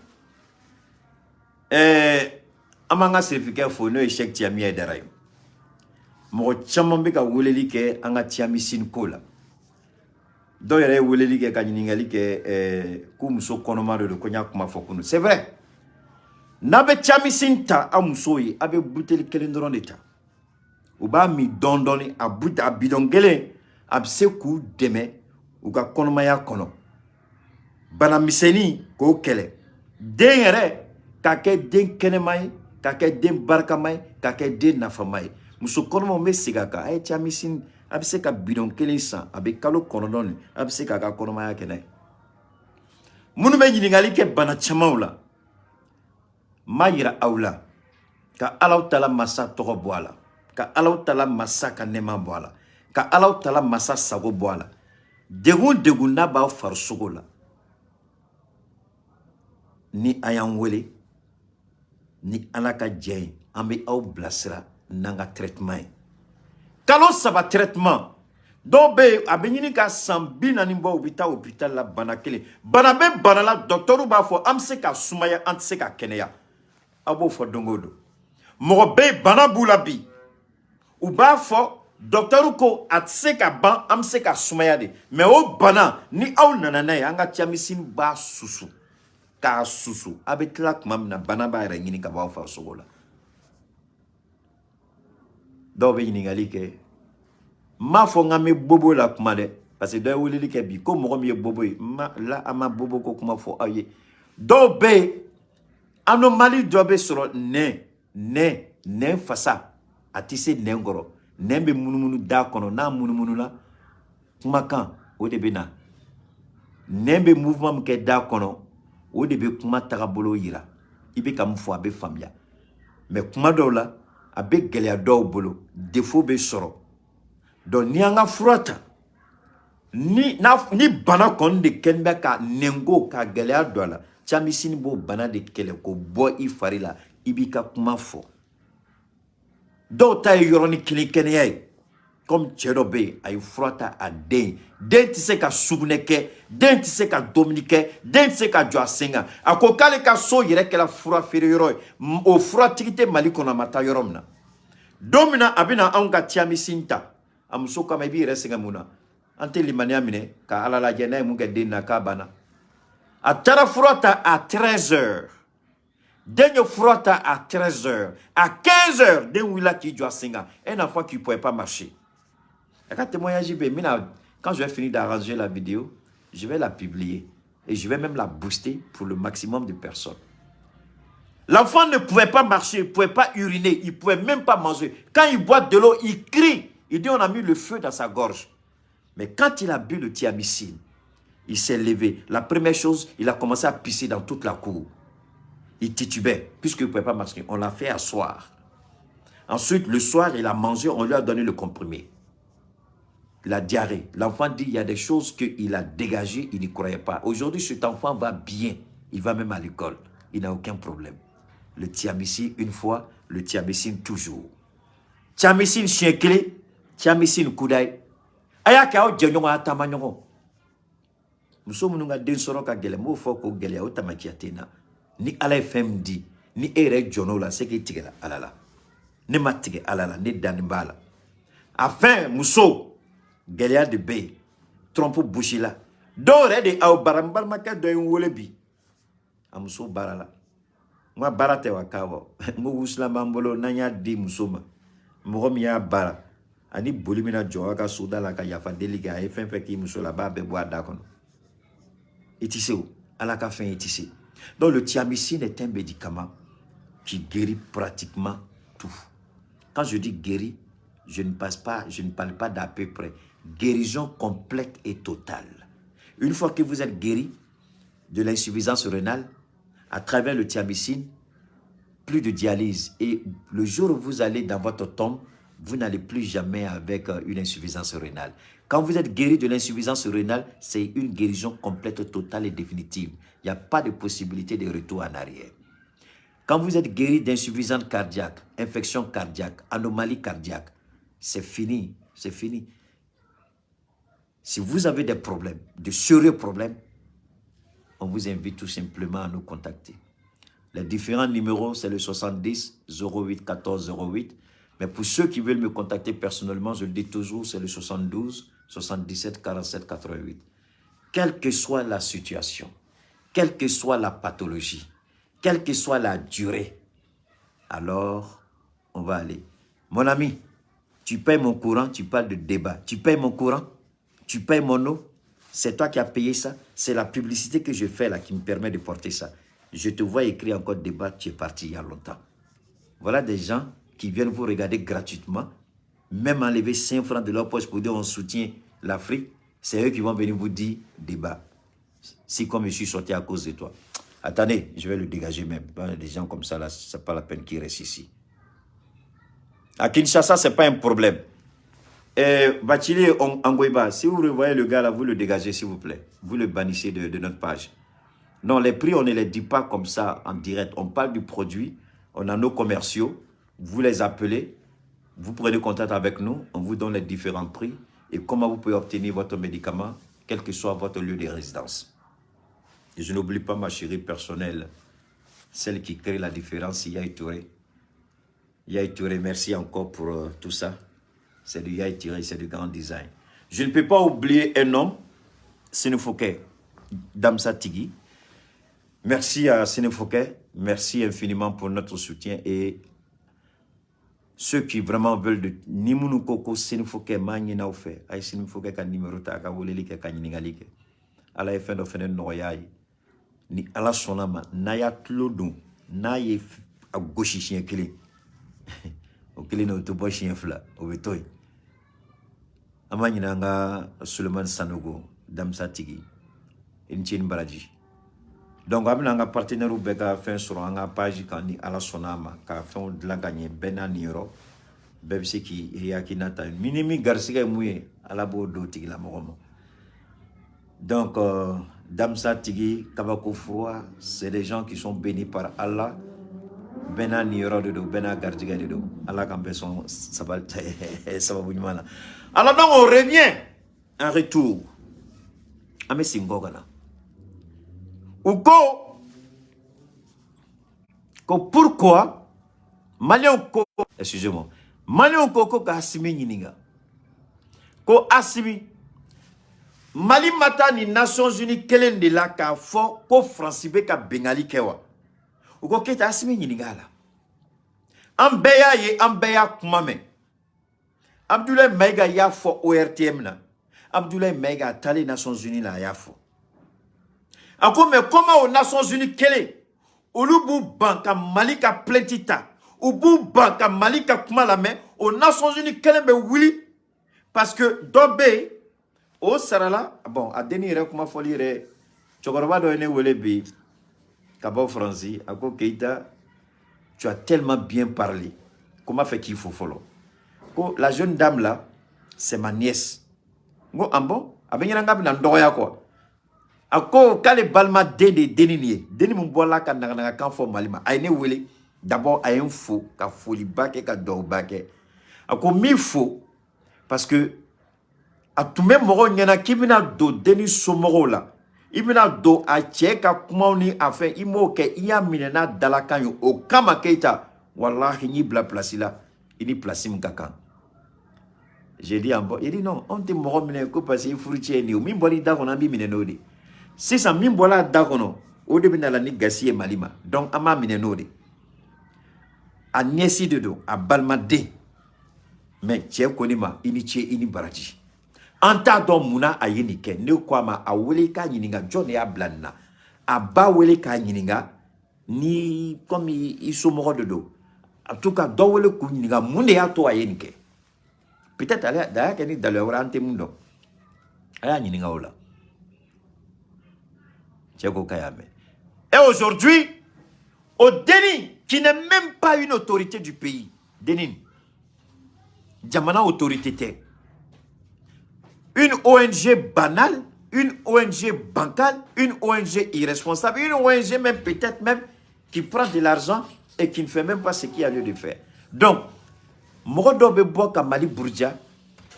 an b'an ka sirifikɛ fo, n'o ye Cheikh Tiami Haidara ye. Mɔgɔ caman bɛ ka weleli kɛ an ka Tiamisine ko la. Dɔw yɛrɛ ye weleli kɛ ka ɲininkali kɛ k'u muso kɔnɔma de don, ko n y'a kuma fɔ kunun. C'est vrai, n'a bɛ Tiamisine ta, aw musow ye, a bɛ buteli kelen dɔrɔn de ta, u b'a min dɔɔni dɔɔni. A but a bidɔn kelen, a bɛ se k'u dɛmɛ u ka kɔnɔmaya kɔnɔ, bana misɛnnin k'o kɛlɛ, den yɛrɛ k'a kɛ den kɛnɛma ye, k'a kɛ den barikama ye, k'a kɛ den nafama ye. Muso kɔnɔmaw bɛ segin a kan, a ye Tiamisine, a bɛ se ka bidɔn kelen san, a bɛ kalo 9 nin, a bɛ se k'a ka kɔnɔmaya kɛ n'a ye. Minnu bɛ ɲininkali kɛ bana camanw la, n b'a yira aw la ka Alaw tala masa tɔgɔ bɔ a la, ka Alaw tala masa ka nɛɛma bɔ a la, ka Alaw tala masa sago bɔ a la. Degun degun n'a b'aw farisogo la, ni a y'an wele, ni Ala ka jɛ ye, an bɛ aw bilasira n'an ka traitement ye. Kalo 3 traitement. Dɔw bɛ yen, a bɛ ɲini ka san 40 bɔ, u bɛ taa hôpital la, bana kelen, bana bɛ bana la, docteur b'a fɔ an bɛ se ka sumaya, an tɛ se ka kɛnɛya. Aw b'o fɔ don o don. Mɔgɔ bɛ yen, bana b'u la bi, u b'a fɔ docteur ko a tɛ se ka ban, an bɛ se ka sumaya de. Mais o bana, ni aw nana n'a ye, an ka Tiamisine b'a susu k'a susu, a bɛ tila tuma min na, bana b'a yɛrɛ ɲini ka bɔ aw farisogo la. Dɔw bɛ ɲininkali kɛ, n m'a fɔ n k'an bɛ bobo la kuma dɛ, parce que dɔ ye weleli kɛ bi ko mɔgɔ min ye bobo ye, n ma la, an ma bobo ko kuma fɔ aw ye. Dɔw bɛ yen, anomalie dɔ bɛ sɔrɔ nɛn fasa, a tɛ se nɛn kɔrɔ, nɛn bɛ munumunu da kɔnɔ. N'a munumununa, kumakan o de bɛ na. Nɛn bɛ mouvement min kɛ da kɔnɔ, o de bɛ kuma tagabolo yira. I bɛ ka mun fɔ, a bɛ faamuya. Mais kuma dɔw la, a bɛ gɛlɛya dɔw bolo, défaut bɛ sɔrɔ. Donc ni an ka fura ta, ni n'a ni bana kɔni de kɛlen bɛ ka nɛnko ka gɛlɛya don a la, Tiamisine b'o bana de kɛlɛ k'o bɔ i fari la, i b'i ka kuma fɔ. Dɔw ta ye yɔrɔnin kelen kɛnɛya ye, comme cɛ dɔ bɛ yen, a ye fura ta, a den den tɛ se ka sugunɛ kɛ, den tɛ se ka dumuni kɛ, den tɛ se ka jɔ a sen kan. A ko k'ale ka so yɛrɛ kɛra fura feere yɔrɔ ye, o furatigi tɛ Mali kɔnɔ, a ma taa yɔrɔ min na. Don min na a bɛna anw ka Tiamisine ta, a muso kama, i b'i yɛrɛ sɛgɛn mun na? An tɛ limaniya minɛ ka Ala lajɛ, n'a ye mun kɛ den na, k'a banna. A taara fura ta à 13 heures, den ye fura ta à 13 heures, à 15 heures, den wulila k'i jɔ a sen kan. Un enfant qui pouvait pas marcher. A ka témoignage bɛ yen, n bɛna, quand je vais finir d'arranger la vidéo, je vais la publier et je vais même la booster pour le maximum de personnes. L'enfant ne pouvait pas marcher, il ne pouvait pas uriner, il ne pouvait même pas manger. Quand il boit de l'eau, il crie. Il dit on a mis le feu dans sa gorge. Mais quand il a bu le Tiamicine, il s'est levé. La première chose, il a commencé à pisser dans toute la cour. Il titubait, puisqu'il ne pouvait pas marcher. On l'a fait asseoir. Ensuite, le soir, il a mangé, on lui a donné le comprimé. La diarrhée. L'enfant dit, il y a des choses qu'il a dégagées, il n'y croyait pas. Aujourd'hui, cet enfant va bien. Il va même à l'école. Il n'a aucun problème. Le Tiamicine une fois, le Tiamicine toujours. Tiamicine siɲɛ kelen, Tiamicine kudayi. A y'a kɛ aw jɛɲɔgɔn, a taama ɲɔgɔn. Muso minnu ka den sɔrɔ ka gɛlɛn, n b'o fɔ k'o gɛlɛya, o tamakiya tɛ n na. Ni Ala ye fɛn min di, Ni e yɛrɛ jɔn'o la, c'est k'i tigɛla Ala la. Ne ma tigɛ Ala la, ne danni b'a la. A fɛn muso gɛlɛya de bɛ yen, trompe bouché la. Dɔw yɛrɛ de aw bara. N balimakɛ dɔ ye n wele bi, a muso baara la. N ko baara tɛ wa? K'a bɔ n ko wusulan b'an bolo, n'an y'a di muso ma, mɔgɔ min y'a baara ani boli bɛna jɔ a ka soda la ka yafa deli kɛ, a ye fɛn fɛn k'i muso la, a b'a bɛɛ bɔ a da kɔnɔ. I ti se o Ala ka fɛn, i ti se. Donc le thiamycine est un médicament qui guérit pratiquement tout. Quand je dis guérit, je ne passe pas, je ne parle pas d'à peu près. Guérison complète et totale. Une fois que vous êtes guéri de l'insuffisance rénale à travers le thiamycine, plus de dialyse. Et le jour où vous allez dans votre tombe, vous n'allez plus jamais avec une insuffisance rénale. Quand vous êtes guéri de l'insuffisance rénale, c'est une guérison complète, totale et définitive. Il n'y a pas de possibilité de retour en arrière. Quand vous êtes guéri d'insuffisance cardiaque, infection cardiaque, anomalie cardiaque, c'est fini, c'est fini. Si vous avez des problèmes, de sérieux problèmes, on vous invite tout simplement à nous contacter. Les différents numéros, c'est le 70 08 14 08. Mais pour ceux qui veulent me contacter personnellement, je le dis toujours, c'est le 72 77 47 88. Quelle que soit la situation, quelle que soit la pathologie, quelle que soit la durée, alors on va aller. Mon ami, tu payes mon courant, tu parles de débat. Tu payes mon courant, tu payes mon eau, c'est toi qui as payé ça. C'est la publicité que je fais là qui me permet de porter ça. Je te vois écrire encore débat, tu es parti il y a longtemps. Voilà des gens qui viennent vous regarder gratuitement, même enlever 5 francs de leur poche pour dire on soutient l'Afrique. C'est eux qui vont venir vous dire débat. Si comme je suis sorti à cause de toi. Attendez, je vais le dégager même. Des gens comme ça, là, c'est pas la peine qu'ils restent ici. À Kinshasa, c'est pas un problème. Et Bachili Angoiba, si vous revoyez le gars là, vous le dégagez, s'il vous plaît. Vous le bannissez de notre page. Non, les prix, on ne les dit pas comme ça en direct. On parle du produit, on a nos commerciaux, vous les appelez, vous prenez contact avec nous, on vous donne les différents prix et comment vous pouvez obtenir votre médicament, quel que soit votre lieu de résidence. Et je n'oublie pas ma chérie personnelle, celle qui crée la différence, Yaï Touré. Yaï Touré, merci encore pour tout ça. C'est du Yaï Touré, c'est du grand design. Je ne peux pas oublier un homme, Sénéfouké Damsa Tigi. Merci à Sénéfouké, merci infiniment pour notre soutien et ceux qui vraiment veulent de ni minnu ko ko Sénéfouké m'a ɲini aw fɛ, a ye Sénéfouké ka numéro ta, a ka weleli kɛ ka ɲininkali kɛ. Ala ye fɛn dɔ fɛnɛ nɔgɔya ye. Ni Ala sɔnna ma, n'a y'a tulo don, n'a ye a gosi siɲɛ kelen, o kelen na, o tɛ bɔ siɲɛ fila, o bɛ to yen. An b'a ɲini an ka Sulemani Sanogo Damisa tigi, i ni ce ni baraji. Donc an bɛna an ka partenaires bɛɛ ka fɛn sɔrɔ an ka page kan, ni Ala sɔnna a ma, ka fɛnw dilan ka ɲɛ. Bɛɛ n'a niyɔrɔ, bɛɛ bɛ se k'i hakilina ta. Min ni min garisigɛ ye mun ye, Ala b'o d'o tigilamɔgɔ ma. Donc Damsa tigi, Kabako Froid, c'est des gens qui sont bénis par Allah. Bɛɛ n'a niyɔrɔ de don, bɛɛ n'a garijɛgɛ de don. Ala k'an bɛɛ sɔn sabali sababu ɲuman na. Alors donc on revient, un retour, an bɛ segin kɔ ka na. U ko ko pourquoi Maliyɛnw ko, excusez-moi, Maliyɛnw ko ko ka Asimi ɲininka ko Asimi, Mali ma taa nin Nations Unies kelen de la k'a fɔ ko Faransi bɛ ka bengali kɛ wa? U ko Keyita, Asimi ɲininka a la. An bɛɛ y'a ye, an bɛɛ y'a kuma mɛn. Abdoulaye Maïga y'a fɔ ORTM na. Abdoulaye Maïga a taalen Nations Unies la, a y'a fɔ. A ko mais comment aux Nations Unies kelen, olu b'u ban ka Mali ka plainte ta, u b'u ban ka Mali ka kuma lamɛn, o Nations Unies kelen bɛ wuli parce que dɔ bɛ yen o sarala. Bon, a denni yɛrɛ kuma fɔli yɛrɛ, cɛkɔrɔba dɔ ye ne wele bi ka bɔ Faransi. A ko Keita, tu as tellement bien parlé ko n b'a fɛ k'i fo fɔlɔ, ko la jeune dame là, c'est ma nièce. N ko ah bon, a bɛ ɲɛna k'a bɛna n dɔgɔya quoi. A ko k'ale balima den de ye denni nin ye, denni min bɔla ka naganagakan fɔ Mali ma. A ye ne wele d'abord, a ye n fo ka foliba kɛ, ka duwawuba kɛ. A ko n b'i fo parce que a tun bɛ mɔgɔw ɲɛna k'i bɛna don denni somɔgɔw la. I bɛna don a cɛ ka kumaw ni a fɛn, i m'o kɛ, i y'a minɛ n'a dalakan ye. O kama, Keita, walahi, n y'i bila place la, i ni place min ka kan. J'ai dit en bon, il dit non, anw tɛ mɔgɔ minɛ ko parce que i furucɛ ye nin ye. Min bɔra i da kɔnɔ, an b'i minɛ n'o de. Sisan min bɔra a da kɔnɔ, o de bɛ na ni gasi ye Mali ma. Donc an b'a minɛ n'o de. A nièce de don, a balimaden. Mais cɛ ko ne ma, i ni ce, i ni baraji. An t'a dɔn munna a ye nin kɛ. Ne ko a ma, a wele k'a ɲininka jɔn de y'a bila nin na. A ba wele k'a ɲininka ni komi i somɔgɔ de don. En tout cas, dɔ wele k'u ɲininka mun de y'a to a ye nin kɛ. Peut-être ale a y'a kɛ ni daluya wɛrɛ, an tɛ mun dɔn. A y'a ɲininka o la. Cɛ ko k'a y'a mɛn. Et aujourd'hui, o denni qui n'est même pas une autorité du pays, denni jamana autorité tɛ, une ONG banale, une ONG bancale, une ONG irresponsable, une ONG même peut-être même qui prend de l'argent et qui ne fait même pas ce qu'il y a lieu de faire. Donc, mɔgɔ dɔw bɛ bɔ ka Mali buruja,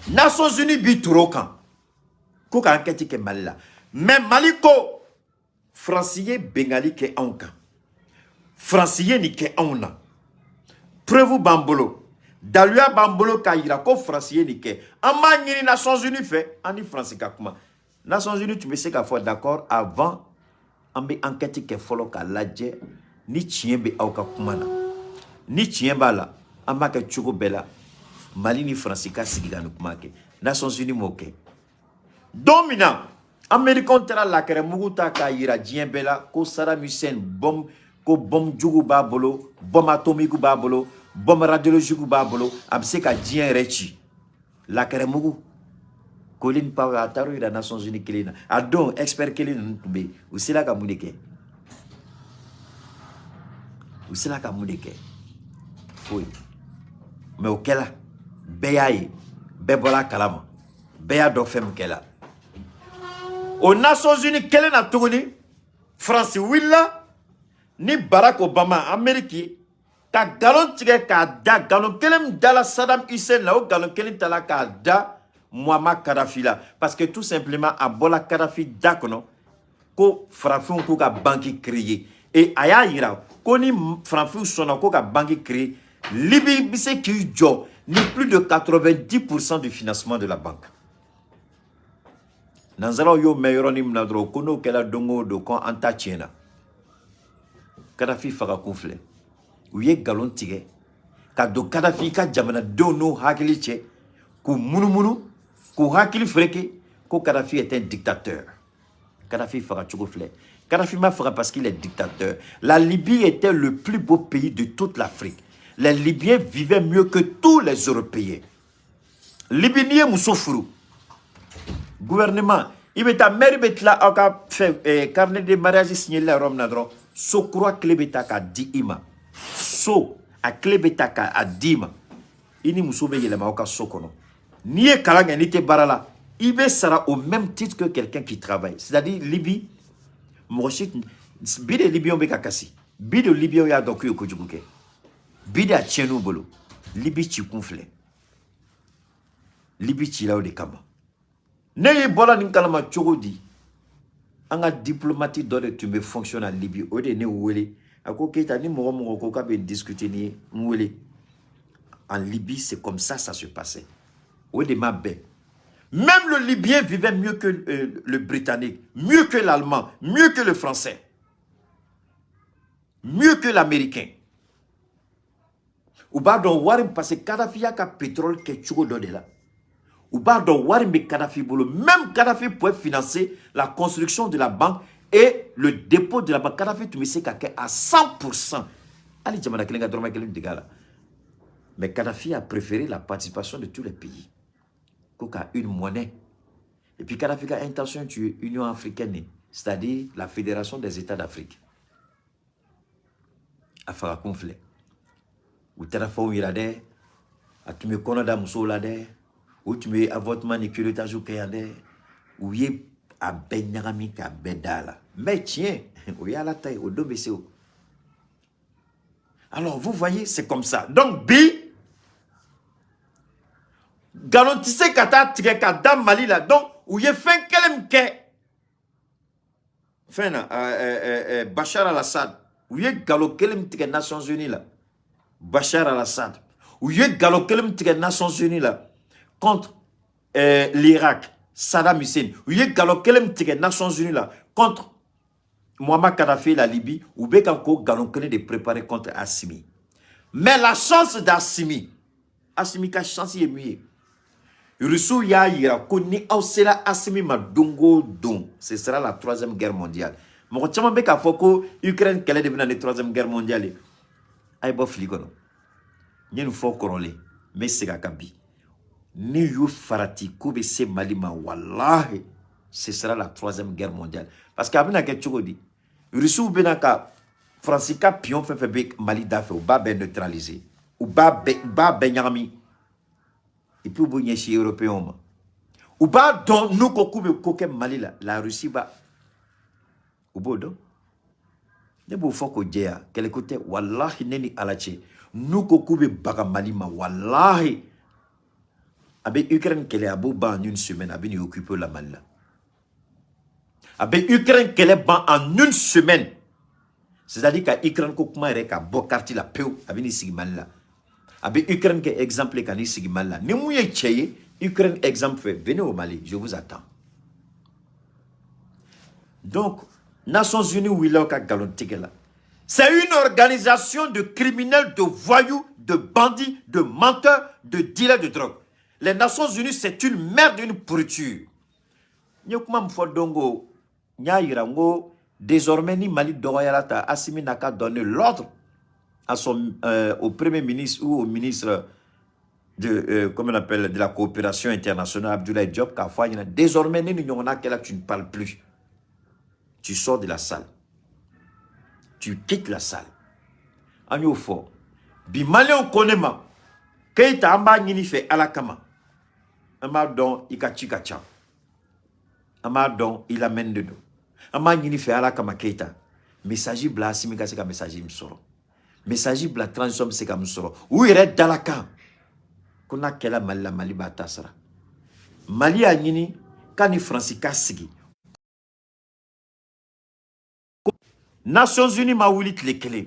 Nations Unies bi turu kan ko ka enquête kɛ Mali la. Mais Mali ko Faransi ye bengali kɛ anw kan, Faransi ye nin kɛ anw na, preuve b'an bolo, daluya b'an bolo k'a yira ko Faransi ye nin kɛ. An b'a ɲini Nations Unies fɛ, an ni Faransi ka kuma. Nations Unies tun bɛ se k'a fɔ d'accord, avant an bɛ enquête kɛ fɔlɔ k'a lajɛ ni tiɲɛ bɛ aw ka kuma na. Ni tiɲɛ b'a la, an b'a kɛ cogo bɛɛ la Mali ni Faransi ka sigi ka nin kuma kɛ. Nations Unies m'o kɛ. Don min na Américains taara lakɛrɛmugu ta k'a yira diɲɛ bɛɛ la ko Saddam Hussein bombe, ko bombe jugu b'a bolo, bombe atomique b'a bolo, bombe radiologique b'a bolo, a bɛ se ka diɲɛ yɛrɛ ci, lakɛrɛmugu, Colin Powell a taar'o yira Nations Unies kelen na. A don expert kelen ninnu tun bɛ yen, u sera ka mun de kɛ? U sera ka mun de kɛ? Foyi. Mais o kɛla, bɛɛ y'a ye, bɛɛ bɔra a kalama, bɛɛ y'a dɔn fɛn min kɛla. O Nations Unies kelen na tuguni, Faransi wulila ni Barack Obama, Amérique, ka nkalon tigɛ k'a da. Nkalon kelen min dala Saddam Hussein la, o nkalon kelen tala k'a da Muammar Kadhafi la, parce que tout simplement a bɔla Kadhafi da kɔnɔ ko farafinw k'u ka banque créer. Et a y'a yira ko ni farafinw sɔnna ko ka banque créer, Libye bɛ se k'i jɔ ni plus de 90% du financement de la banque. Nanzaraw y'o mɛn yɔrɔnin min na dɔrɔn, ko n'o kɛra don o don, ko an ta tiɲɛna. Kadafi faga kun filɛ. U ye nkalon tigɛ ka don Kadafi ka jamanadenw n'u hakili cɛ, k'u munumunu, k'u hakili fereke ko Kadafi est un dictateur. Kadafi faga cogo filɛ. Kadafi ma faga parce qu'il est dictateur. La Libye était le plus beau pays de toute l'Afrique. Les Libyens vivaient mieux que tous les Européens. Libye, n'i ye muso furu, gouvernement, i bɛ taa maire bɛ tila aw ka fɛn carnet de mariage signé la yɔrɔ min na dɔrɔn, so kura clé bɛ ta k'a di i ma. So a clé bɛ ta k'a di i ma, i ni muso bɛ yɛlɛma aw ka so kɔnɔ. N'i ye kalan kɛ, n'i tɛ baara la, i bɛ sara au même titre que quelqu'un qui travaille. C'est-à-dire, Libye, mɔgɔ si tun bi de. Libyens bɛ ka kasi bi de. Libyens y'a dɔn k'u ye kojugu kɛ bi de, a tiɲɛn'u bolo. Libye ci kun filɛ. Libye cila o de kama. Ne y'i bɔra nin kalama cogo di? An ka diplomate dɔ de tun bɛ fonction na Libye, o de ye ne wele. A ko Keita, ni mɔgɔ mɔgɔ ko k'a bɛ discuter ni ye, n wele. En Libye, c'est comme ça ça se passait. O de ma bɛn. Même le Libyen vivait mieux que le Britannique, mieux que l'Allemand, mieux que le Français, mieux que l'Américain. U b'a dɔn wari, parce que Kadhafi y'a ka pétrole kɛ cogo dɔ de la. U b'a dɔn wari bɛ Kadhafi bolo. Même Kadhafi pouvait financer la construction de la banque et le dépôt de la banque. Kadhafi tun bɛ se ka kɛ à 100%, hali jamana kelen ka dɔrɔmɛ kelen tigɛ a la. Mais Kadhafi a préféré la participation de tous les pays ko ka une monnaie. Et puis Kadhafi ka intention tun ye Union africaine, c'est-à-dire la Fédération des États d'Afrique. A faga kun filɛ. U taara fɛnw yira dɛ, a tun bɛ kɔnɔ da musow la dɛ, u tun bɛ avortement ni curettage kɛ yan dɛ. U ye a bɛɛ ɲagami k'a bɛɛ da la. Mais tiɲɛ, o ye Ala ta ye, o don bɛ se o. Alors vous voyez, c'est comme ça. Donc bi, nkalon tɛ se ka taa tigɛ ka da Mali la. Donc u ye fɛn kelen min kɛ Fɛn na, Bachar al-Assad, u ye nkalon kelen min tigɛ Nations Unies la, Bachar al-Assad, u ye nkalon kelen min tigɛ Nations Unies la contre l'Irak, Saddam Hussein, u ye nkalon kelen min tigɛ Nations Unies la contre Muammar Kadhafi, la Libye, u bɛ ka ko nkalon kelen de préparer contre Assimi. Mais la chance d'Assimi, Assimi ka chance ye min ye, Russiw y'a yira ko ni aw sera Assimi ma don o don, ce sera la Troisième Guerre mondiale. Mɔgɔ caman bɛ k'a fɔ ko Ukraine kɛlɛ de bɛ na ni Troisième Guerre mondiale ye. A ye bɔ fili kɔnɔ. N ye nin fɔ kɔrɔlen, n bɛ segin a kan bi. Ni y'u farati ko bɛ se Mali ma, walahi, ce sera la Troisième Guerre mondiale. Parce que a bɛna kɛ cogo di? Russiw bɛna ka Faransi ka pion fɛn fɛn bɛ Mali da fɛ, u b'a bɛɛ neutraliser. U b'a bɛɛ ɲagami. Et puis u b'u ɲɛsin Européens ma. U b'a dɔn n'u ko k'u bɛ ko kɛ Mali la, la Russie va, u b'o dɔn. Ne b'o fɔ k'o jɛya, kɛlɛko tɛ, walahi, ne ni Ala cɛ, n'u ko k'u bɛ baga Mali ma, walahi, a bɛ Ukraine kɛlɛ, a b'o ban en une semaine, a bɛ n'i occuper la Mali la. A bɛ Ukraine kɛlɛ ban en une semaine. C'est-à-dire ka Ukraine ko kuma yɛrɛ ka bɔ carte la pewu, a bɛ n'i sigi Mali la. A bɛ Ukraine kɛ exemple ka n'i sigi Mali la. Ni mun ye cɛ ye, Ukraine exemple fɛ, venez au Mali, je vous attends. Donc, Nations Unies wulila ka nkalon tigɛ la. C'est une organisation de criminels, de voyous, de bandits, de menteurs, de dealers de drogue. Les Nations Unies, c'est une merde, une pourriture. N ye kuma min fɔ don ko, n y'a yira n ko désormais ni Mali dɔgɔyara ta, Assimi n'a qu'à donner l'ordre au premier ministre ou au ministre de, comment on appelle, de la coopération internationale, Abdoulaye Diop, k'a fɔ a ɲɛna, désormais ni nin ɲɔgɔnna kɛla, tu ne parles plus. Tu sors de la salle. Tu quittes la salle. An y'o fɔ. Bi Maliyɛnw ko ne ma, Keyita, an b'a ɲini fɛ Ala kama. An b'a dɔn i ka ci ka ca. An b'a dɔn i lamɛnni de don. An b'a ɲini fɛ Ala kama, Keyita. Message bila Asimi ka se ka message min sɔrɔ. Message bila transition bɛ se ka min sɔrɔ. U yɛrɛ dalakan ko n'a kɛla Mali la, Mali b'a ta sara. Mali y'a ɲini k'a ni Faransi ka sigi. Nations Unies ma wuli tile kelen.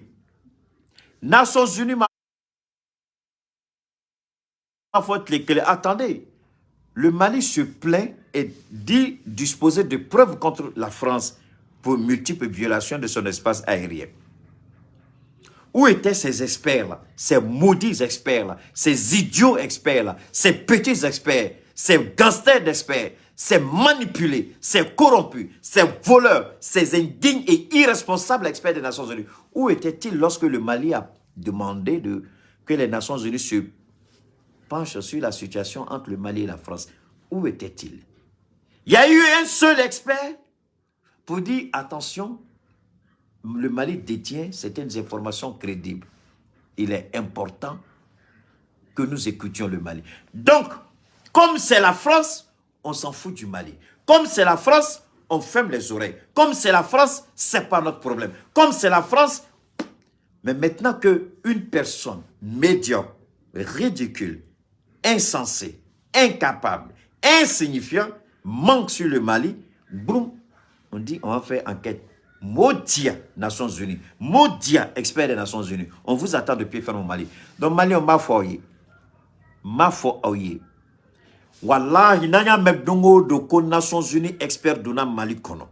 Nations Unies ma fɔ tile kelen. Attendez, le Mali se plaint et dit disposer de preuves contre la France pour multiples violations de son espace aérien. Où étaient ces experts-là, ces maudits experts-là, ces idiots experts-là, ces petits experts, ces gangsters d'experts, ces manipulés, ces corrompus, ces voleurs, ces indignes et irresponsables experts des Nations Unies? Où étaient-ils lorsque le Mali a demandé que les Nations Unies se penchent sur la situation entre le Mali et la France? Où étaient-ils? Il y a eu un seul expert pour dire, attention, le Mali détient certaines informations crédibles. Il est important que nous écoutions le Mali. Donc, comme c'est la France, on s'en fout du Mali. Comme c'est la France, on ferme les oreilles. Comme c'est la France, c'est pas notre problème. Comme c'est la France, mais maintenant que une personne médiocre, ridicule, insensée, incapable, insignifiant, manque sur le Mali, boum, on dit on va faire enquête. Maudit Nations Unies, maudit expert des Nations Unies. On vous attend de pied ferme au Mali. Donc Mali, on m'a fɔ m'a fɔ aw ye. Wallahi, n'an y'a mɛn don o don ko Nations Unies expert donna Mali kɔnɔ,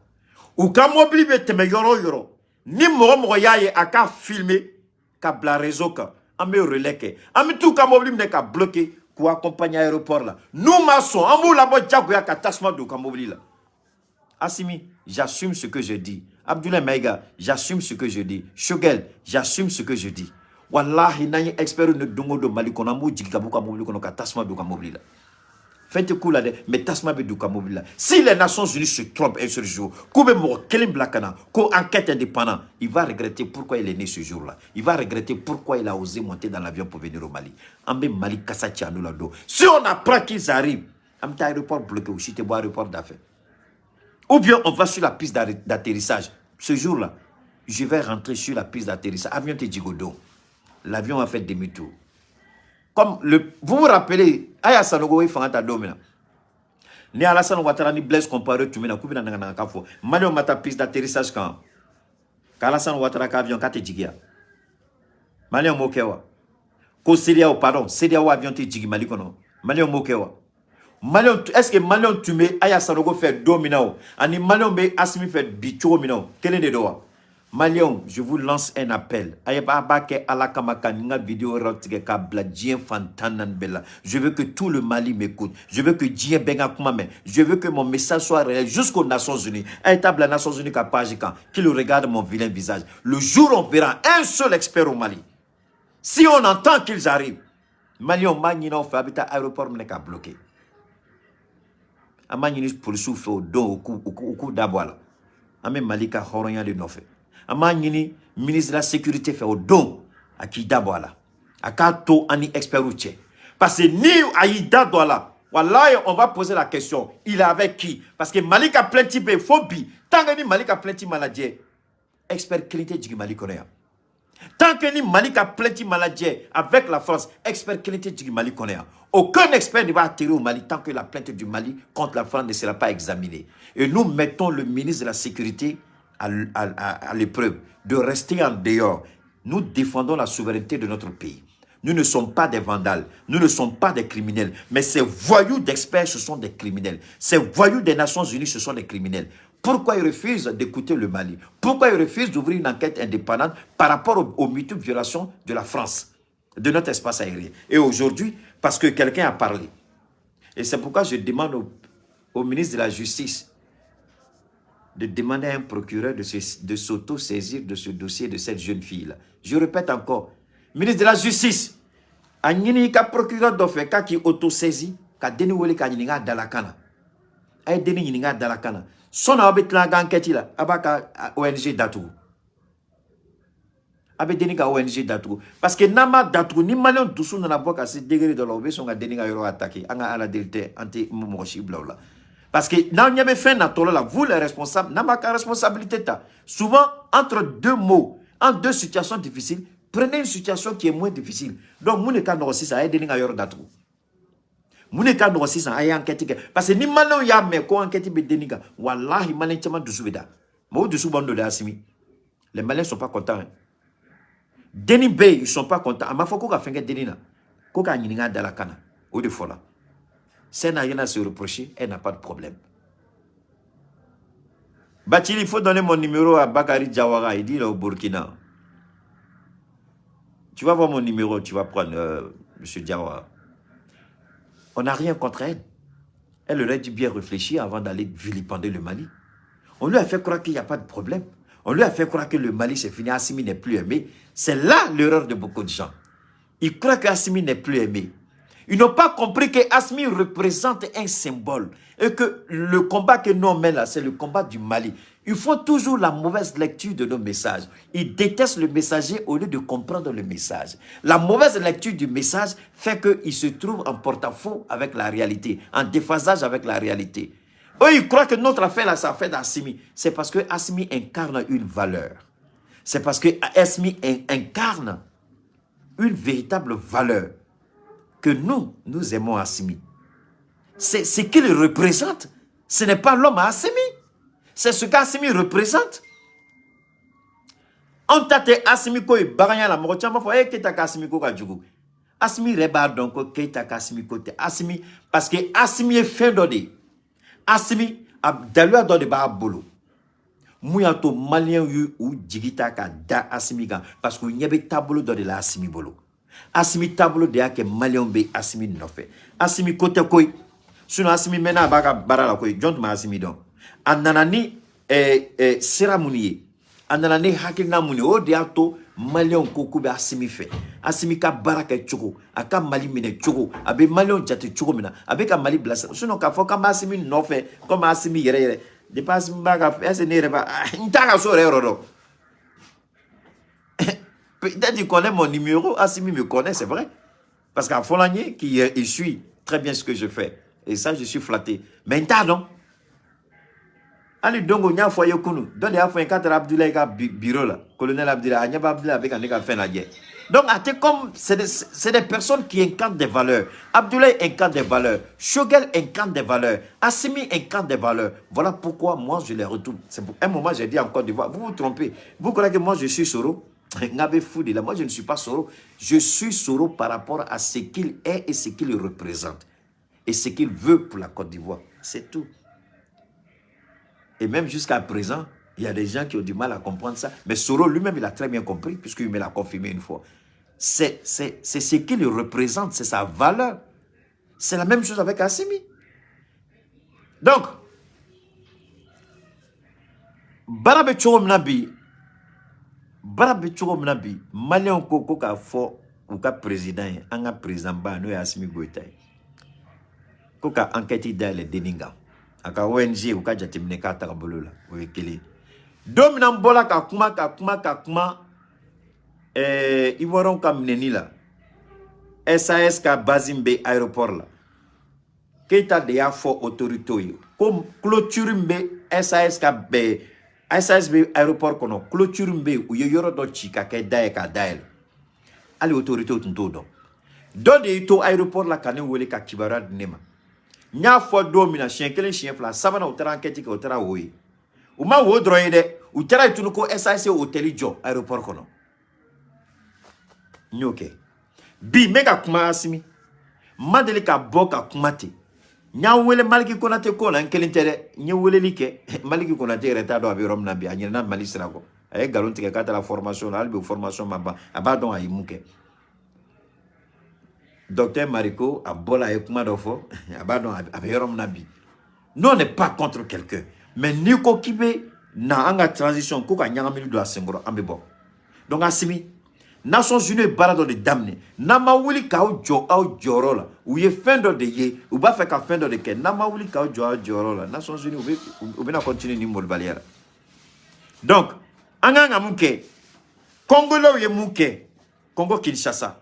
u ka mobili bɛ tɛmɛ yɔrɔ o yɔrɔ, ni mɔgɔ mɔgɔ y'a ye, a k'a filmer ka bila réseau kan, an bɛ relais kɛ, an bɛ t'u ka mobili minɛ ka bloquer k'u accompagner aéroport la. N'u ma sɔn, an b'u labɔ jagoya ka tasuma don u ka mobili la. Assimi, j'assume ce que je dis. Abdoulaye Maïga, j'assume ce que je dis. Choguel, j'assume ce que je dis. Wallahi, n'an ye expert ne don o don Mali kɔnɔ, an b'u jigin ka b'u ka mobili kɔnɔ ka tasuma don u ka mobili la. Fɛn tɛ k'u la dɛ, mais tasuma bɛ don u ka mobili la. Si les Nations Unies se trompent un seul jour, k'u bɛ mɔgɔ kelen bila ka na ko enquête indépendant, il va regretter pourquoi il est né ce jour-là. Il va regretter pourquoi il a osé monter dans l'avion pour venir au Mali. An bɛ Mali kasa ci a n'u la don. Si on apprend qu'ils arrivent, an bɛ taa aéroport bloqué, u si tɛ bɔ aéroport da fɛ. Ou bien on va sur la piste d'atterrissage. Ce jour-là, je vais rentrer sur la piste d'atterrissage. Avion tɛ jigin o don. L'avion va faire demi-tour. Comme le, vous vous rappelez, Aya Sanogo ye fanga ta don min na. Ni Alassane Ouattara ni Blaise Compaoré tun bɛ na k'u bɛna na ka fɔ Maliyɛnw ma taa piste d'atterrissage kan k'Alassane Ouattara ka avion k'a tɛ jigin yan, Maliyɛnw m'o kɛ wa? Ko CEDEAO, pardon, CEDEAO avion tɛ jigin Mali kɔnɔ, Maliyɛnw m'o kɛ wa? Maliyɛnw, est ce que Maliyɛnw tun bɛ Aya Sanogo fɛ don min na o, ani Maliyɛnw bɛ Asimi fɛ bi cogo min na o, kelen de don wa? Maliyɛnw, je vous lance un appel. A b'a kɛ Ala kama ka nin ka vidéo yɔrɔ tigɛ k'a bila diɲɛ fan 14 bɛɛ la. Je veux que tout le Mali m'écoute. Je veux que diɲɛ bɛɛ ka kuma mɛn. Je veux que mon message soit réel jusqu'aux Nations Unies. A ye taa bila Nations Unies ka page kan, qu'il regarde mon vilain visage. Le jour où on verra un seul expert au Mali, si on entend qu'ils arrivent, Maliyɛnw b'a ɲini aw fɛ, a bɛ taa aéroport minɛ k'a bloquer. An b'a ɲini polisiw fɛ o don u k'u da bɔ a la. An bɛ Mali ka hɔrɔnya de nɔfɛ. An b'a ɲini ministre de la Sécurité fɛ o don, a k'i da bɔ a la, a k'a to an ni experts cɛ, parce que ni a y'i da don a la, walayi, on va poser la question: il est avec qui? Parce que Mali ka plainte bɛ yen fo bi. Tant que ni Mali ka plainte ma lajɛ, expert kelen tɛ jigin Mali kɔnɔ yan. Tant que ni Mali ka plainte ma lajɛ avec la France, expert kelen tɛ jigin Mali kɔnɔ yan. Aucun expert ne va atterrir au Mali tant que la plainte du Mali contre la France ne sera pas examinée. Et nous mettons le ministre de la Sécurité à l'épreuve de rester en dehors. Nous défendons la souveraineté de notre pays. Nous ne sommes pas des vandales, nous ne sommes pas des criminels, mais ces voyous d'experts, ce sont des criminels. Ces voyous des Nations Unies, ce sont des criminels. Pourquoi ils refusent d'écouter le Mali? Pourquoi ils refusent d'ouvrir une enquête indépendante par rapport aux multiples violations de la France, de notre espace aérien? Et aujourd'hui, parce que quelqu'un a parlé. Et c'est pourquoi je demande au ministre de la Justice de demander à un procureur de s'auto-saisir de ce dossier de cette jeune fille-là. Je répète encore, ministre de la Justice, a ɲini i ka procureur dɔ fɛ k'a k'i auto-saisi ka denni wele k'a ɲininka a dalakan na. A ye denni ɲininka a dalakan na. Sɔnni aw bɛ tila a ka enquête la, a b'a ka ONG datugu. A bɛ denni ka ONG datugu. Parce que n'an m'a datugu, ni Maliyɛnw dusu nana bɔ ka se degré dɔ la, u bɛ sɔn ka denni ka yɔrɔ attaquer. An ka Ala deli tɛ, an tɛ mɔgɔ si bila o la. Parce que n'aw ɲɛ bɛ fɛn natɔla la, vous les responsables, n'an b'a ka responsabilité ta, souvent entre deux mots, entre deux situations difficiles, prenez une situation qui est moins difficile. Donc mun de ka nɔgɔ sisan? A ye denni ka yɔrɔ datugu. Mun de ka nɔgɔ sisan? A ye enquête kɛ. Parce que ni Maliyɛnw y'a mɛn ko enquête bɛ denni kan, walahi, Maliyɛn caman dusu bɛ da. Mais o dusu b'an don de Asimi. Les Maliens sont pas contents, hein. Denni bɛ yen, ils sont pas contents. A ma fɔ ko ka fɛn kɛ denni na, ko k'a ɲininka a dalakan na, o de fɔla. Si elle n'a rien à se reprocher, elle n'a pas de problème. Bathily, il faut donner mon numéro à Bakary Diawara. Il dit il est au Burkina. Tu vas voir mon numéro, tu vas prendre, monsieur Diawara. On n'a rien contre elle. Elle aurait dû bien réfléchir avant d'aller vilipender le Mali. On lui a fait croire qu'il n'y a pas de problème. On lui a fait croire que le Mali, c'est fini, Assimi n'est plus aimé. C'est là l'erreur de beaucoup de gens. Ils croient qu'Assimi n'est plus aimé. Ils n'ont pas compris que Assimi représente un symbole et que le combat que nous on mène là, c'est le combat du Mali. Ils font toujours la mauvaise lecture de nos messages. Ils détestent le messager au lieu de comprendre le message. La mauvaise lecture du message fait qu'ils se trouvent en porte-à-faux avec la réalité, en déphasage avec la réalité. Eux, ils croient que notre affaire là, c'est affaire d'Assimi. C'est parce que Assimi incarne une valeur. C'est parce que Assimi incarne une véritable valeur que nous, nous aimons Assimi. C'est ce qu'il représente. Ce n'est pas l'homme à Assimi. C'est ce qu'Assimi représente. An ta tɛ Assimi ko ye baganya la, mɔgɔ caman fɔ e Keyita ka Assimi ko ka jugu. Assimi yɛrɛ b'a dɔn ko Keyita ka Assimi ko tɛ Assimi, parce que Assimi ye fɛn dɔ de ye. Assimi a daluya dɔ de b'a bolo. Mun y'a to Maliyɛnw y'u u jigi ta ka da Assimi kan? Parce que u ɲɛ bɛ taabolo dɔ de la Assimi bolo. Assimi taabolo de y'a kɛ Maliyɛnw bɛ Assimi nɔfɛ. Assimi ko tɛ koyi. Sinon Assimi mɛnna a b'a ka baara la koyi. Jɔn tun bɛ Assimi dɔn? A nana ni sira minnu ye, a nana ni hakilina mun ye, o de y'a to Maliyɛnw ko k'u bɛ Assimi fɛ. Assimi ka baara kɛ cogo, a ka Mali minɛ cogo, a bɛ Maliyɛnw jate cogo min na, a bɛ ka Mali bilasira. Sinon k'a fɔ k'an bɛ Assimi nɔfɛ komi Assimi yɛrɛ yɛrɛ, depuis Assimi b'a ka, est ce que ne yɛrɛ b'a n t'a ka so yɛrɛ yɔrɔ dɔn. Peut-être il connaît mon numéro, Assimi me connaît, c'est vrai. Parce qu'à fɔlɔ n ye qu'il il suit très bien ce que je fais. Et ça, je suis flatté. Mais n t'a dɔn. Hali dongo n y'a fɔ a ye kunu, dɔ de y'a fɔ n ye k'a taara Abdoulaye ka bureau la, colonel Abdoulaye, a ɲɛ bɛ Abdoulaye, a bɛ ka ne ka fɛn lajɛ. Donc, comme c'est des personnes qui incarnent des valeurs. Abdoulaye incarne des valeurs. Choguel incarne des valeurs. Assimi incarne des valeurs. Voilà pourquoi moi, je les retrouve. C'est pour un moment, j'ai dit en Côte d'Ivoire, vous vous trompez. Vous croyez que moi, je suis Soro? Moi, je ne suis pas Soro. Je suis Soro par rapport à ce qu'il est et ce qu'il représente. Et ce qu'il veut pour la Côte d'Ivoire. C'est tout. Et même jusqu'à présent, il y a des gens qui ont du mal à comprendre ça. Mais Soro lui-même, il a très bien compris, puisqu'il me l'a confirmé une fois. C'est ce qu'il représente, c'est sa valeur. C'est la même chose avec Assimi. Donc, baara bɛ cogo min na bi, baara bɛ cogo min na bi, Maliyɛnw ko ko k'a fɔ u ka président ye, an ka président ba n'o ye Assimi Goïta ye, ko ka enquête dayɛlɛ denni kan, a ka ONG u ka jateminɛ k'a tagabolo la, o ye kelen. Don min na n bɔra ka kuma ka kuma ka kuma Ivoiriyɛnw ka minɛni la, SAS ka base min bɛ aéroport la, Keita de y'a fɔ autorités ye ko clôture min bɛ SAS ka bɛɛ SAS bɛ aéroport kɔnɔ, clôture min bɛ yen, u ye yɔrɔ dɔ ci ka kɛ da ye k'a dayɛlɛ, hali autorités tun t'o dɔn. Dɔ de y'i to aéroport la ka ne wele ka kibaruya di ne ma. N y'a fɔ don min na, siɲɛ kelen, siɲɛ fila, sabanan, u taara enquête kɛ, u taara wo ye. U ma wo dɔrɔn ye dɛ, u taara yen tuguni ko SAS ye hôtel jɔ aéroport kɔnɔ. N y'o kɛ. Bi n bɛ ka kuma Asimi, n ma deli ka bɔ ka kuma ten. N y'an wele Maliki Konate ko la, n kelen tɛ dɛ, n ye weleli kɛ. Maliki Konate yɛrɛ t'a dɔn a bɛ yɔrɔ min na bi, a ɲinɛna Mali sira kɔ. A ye nkalon tigɛ k'a taara formation na, hali bi formation ma ban, a b'a dɔn a ye mun kɛ. Docteur Mariko a bɔra a ye kuma dɔ fɔ, a b'a dɔn a bɛ yɔrɔ min na bi. Nous, on n'est pas contre quelqu'un, mais n'i ko k'i bɛ na an ka transition ko ka ɲagamini don a senkɔrɔ, an bɛ bɔ. Donc Assimi, Nations Unies ye baara dɔ de daminɛ, n'an ma wuli k'aw jɔ aw jɔyɔrɔ la, u ye fɛn dɔ de ye, u b'a fɛ ka fɛn dɔ de kɛ, n'an ma wuli k'aw jɔ aw jɔyɔrɔ la, Nations Unies u bɛna continuer nin molobaliya la. Donc an kan ka mun kɛ? Congolais ye mun kɛ Congo Kinshasa?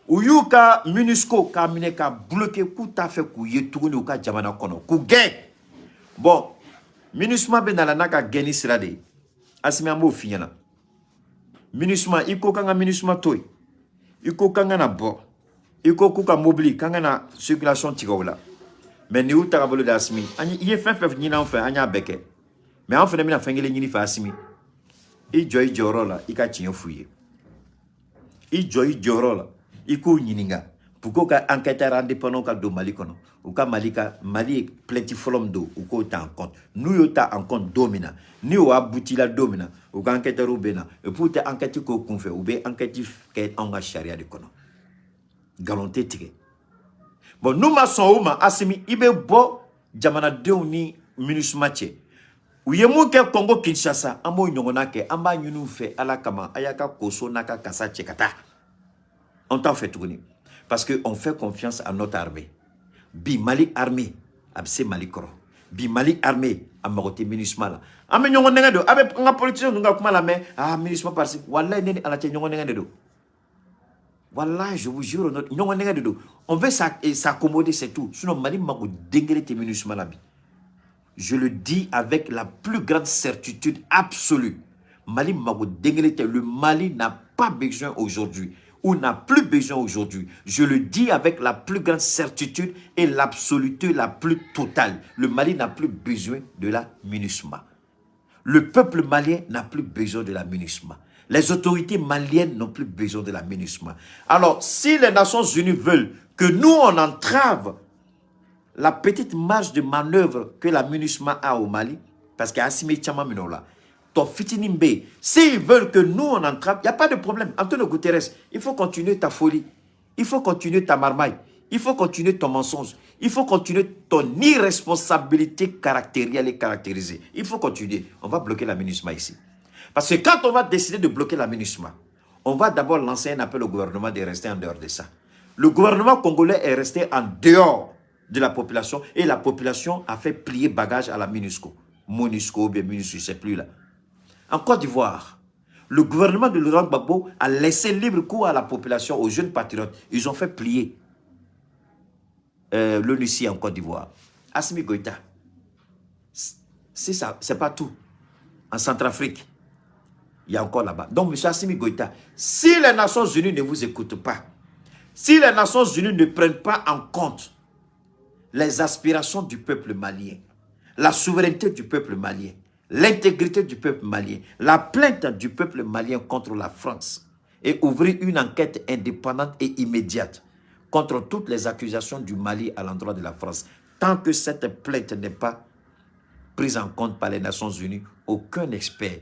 U y'u ka MONUSCO k'a minɛ ka bloquer, k'u t'a fɛ k'u ye tuguni u ka jamana kɔnɔ, k'u gɛn. Bon, MINUSMA bɛ nana n'a ka gɛnni sira de ye. Asimi, an b'o f'i ɲɛna. MINUSMA, i ko k'an ka MINUSMA to yen, i ko k'an kana bɔ, i ko k'u ka mobili k'an kana circulation tigɛ o la, mais nin y'u tagabolo de. Asimi, an i ye fɛn fɛn ɲini an fɛ, an y'a bɛɛ kɛ, mais an fana bɛna fɛn kelen ɲini fɛ. Asimi, i jɔ i jɔyɔrɔ la, i ka tiɲɛ f'u ye. I jɔ i jɔyɔrɔ la, i k'u ɲininka pour que ka enquêteur indépendant ka don Mali kɔnɔ, u ka Mali ka Mali ye plainte fɔlɔ min don, u k'o ta en compte. N'u y'o ta en compte don min na, ni o abouti la don min na, u ka enquêteurs bɛ na. Et puis u tɛ enquête k'o kunfɛ, u bɛ enquête kɛ anw ka sariya de kɔnɔ, nkalon tɛ tigɛ. Bon, n'u ma sɔn o ma, Asimi, i bɛ bɔ jamanadenw ni MINUSMA cɛ. U ye mun kɛ Congo Kinshasa, an b'o ɲɔgɔnna kɛ. An b'a ɲini u fɛ Ala kama, a y'a ka koso n'a ka kasa cɛ ka taa, an t'a fɛ tuguni, parce que on fait confiance à notre armée. Bi Mali armée a bɛ se Mali kɔrɔ. Bi Mali armée a mago tɛ MINUSMA la. An bɛ ɲɔgɔn nɛgɛ don, a bɛ an ka politiciens ninnu ka kuma lamɛn, ah, MINUSMA parce que walayi, ne ni Ala cɛ, ɲɔgɔn nɛgɛ de don. Wallahi, je vous jure, ɲɔgɔn nɛgɛ de don. On veut s'accommoder, c'est tout. Sinon Mali mago den kelen tɛ MINUSMA la bi. Je le dis avec la plus grande certitude absolue. Mali mago den kelen tɛ. Le Mali n'a pas besoin aujourd'hui ou n'a plus besoin aujourd'hui. Je le dis avec la plus grande certitude et l'absoluté la plus totale. Le Mali n'a plus besoin de la MINUSMA. Le peuple malien n'a plus besoin de la MINUSMA. Les autorités maliennes n'ont plus besoin de la MINUSMA. Alors, si les Nations Unies veulent que nous, on entrave la petite marge de manœuvre que la MINUSMA a au Mali, parce qu'Assimi caman minɛ o la, tɔ fitinin bɛ yen, s'ils veulent que nous, on entrave, il n'y a pas de problème. Antonio Guterres, il faut continuer ta folie. Il faut continuer ta marmaille. Il faut continuer ton mensonge. Il faut continuer ton irresponsabilité caractérielle et caractérisée. Il faut continuer. On va bloquer la MINUSMA ici. Parce que quand on va décider de bloquer la MINUSMA, on va d'abord lancer un appel au gouvernement de rester en dehors de ça. Le gouvernement congolais est resté en dehors de la population et la population a fait plier bagage à la MINUSCO. MONUSCO ou bien MINUSCO, je ne sais plus là. En Côte d'Ivoire, le gouvernement de Laurent Gbagbo a laissé libre cours à la population, aux jeunes patriotes. Ils ont fait plier l'ONUCI en Côte d'Ivoire. Assimi Goïta, c'est ça, c'est pas tout. En Centrafrique, il y a des jeunes patriotes qui ont Il y a encore là-bas. Donc, M. Assimi Goïta, si les Nations Unies ne vous écoutent pas, si les Nations Unies ne prennent pas en compte les aspirations du peuple malien, la souveraineté du peuple malien, l'intégrité du peuple malien, la plainte du peuple malien contre la France, et ouvrir une enquête indépendante et immédiate contre toutes les accusations du Mali à l'endroit de la France, tant que cette plainte n'est pas prise en compte par les Nations Unies, aucun expert,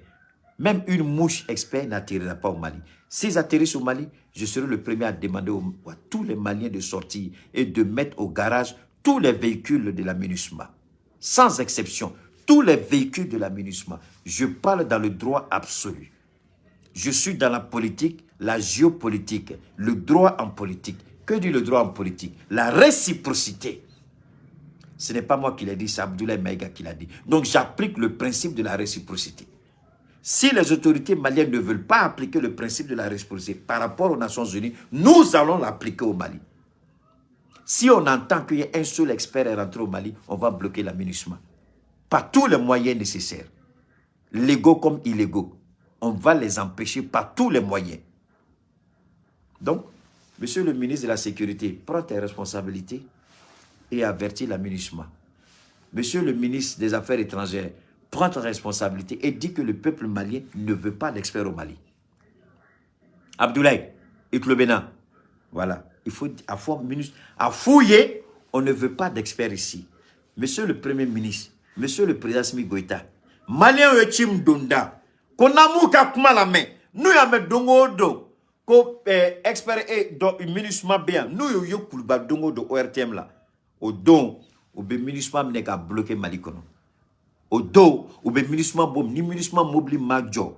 même une mouche expert, n'atterrira pas au Mali. S'ils atterrissent au Mali, je serai le premier à demander à tous les Maliens de sortir et de mettre au garage tous les véhicules de la MINUSMA. Sans exception, tous les véhicules de la MINUSMA. Je parle dans le droit absolu. Je suis dans la politique, la géopolitique, le droit en politique. Que dit le droit en politique? La réciprocité. Ce n'est pas moi qui l'ai dit, c'est Abdoulaye Maïga qui l'a dit. Donc j'applique le principe de la réciprocité. Si les autorités maliennes ne veulent pas appliquer le principe de la réciprocité par rapport aux Nations Unies, nous allons l'appliquer au Mali. Si on entend qu'il y a un seul expert est rentré au Mali, on va bloquer la MINUSMA. Par tous les moyens nécessaires, légaux comme illégaux, on va les empêcher par tous les moyens. Donc, monsieur le ministre de la Sécurité, prends tes responsabilités et avertis la MINUSMA. Monsieur le ministre des Affaires étrangères, prends ta responsabilité et dis que le peuple malien ne veut pas d'experts au Mali. Abdoulaye, Itlobena, voilà. Il faut à fouiller, on ne veut pas d'experts ici. Monsieur le Premier ministre, monsieur le président Assimi Goïta, Malien ye ci min donda, ko n'an m'u ka kuma lamɛn, n'u y'a mɛn don o don ko expert e dɔ MINUSMA bɛ yan, n'u y'u ye Kuluba don o don ORTM la, o don u bɛ MINUSMA minɛ ka bloquer Mali kɔnɔ. O don u bɛ MINUSMA bɔ, ni MINUSMA mobili ma jɔ,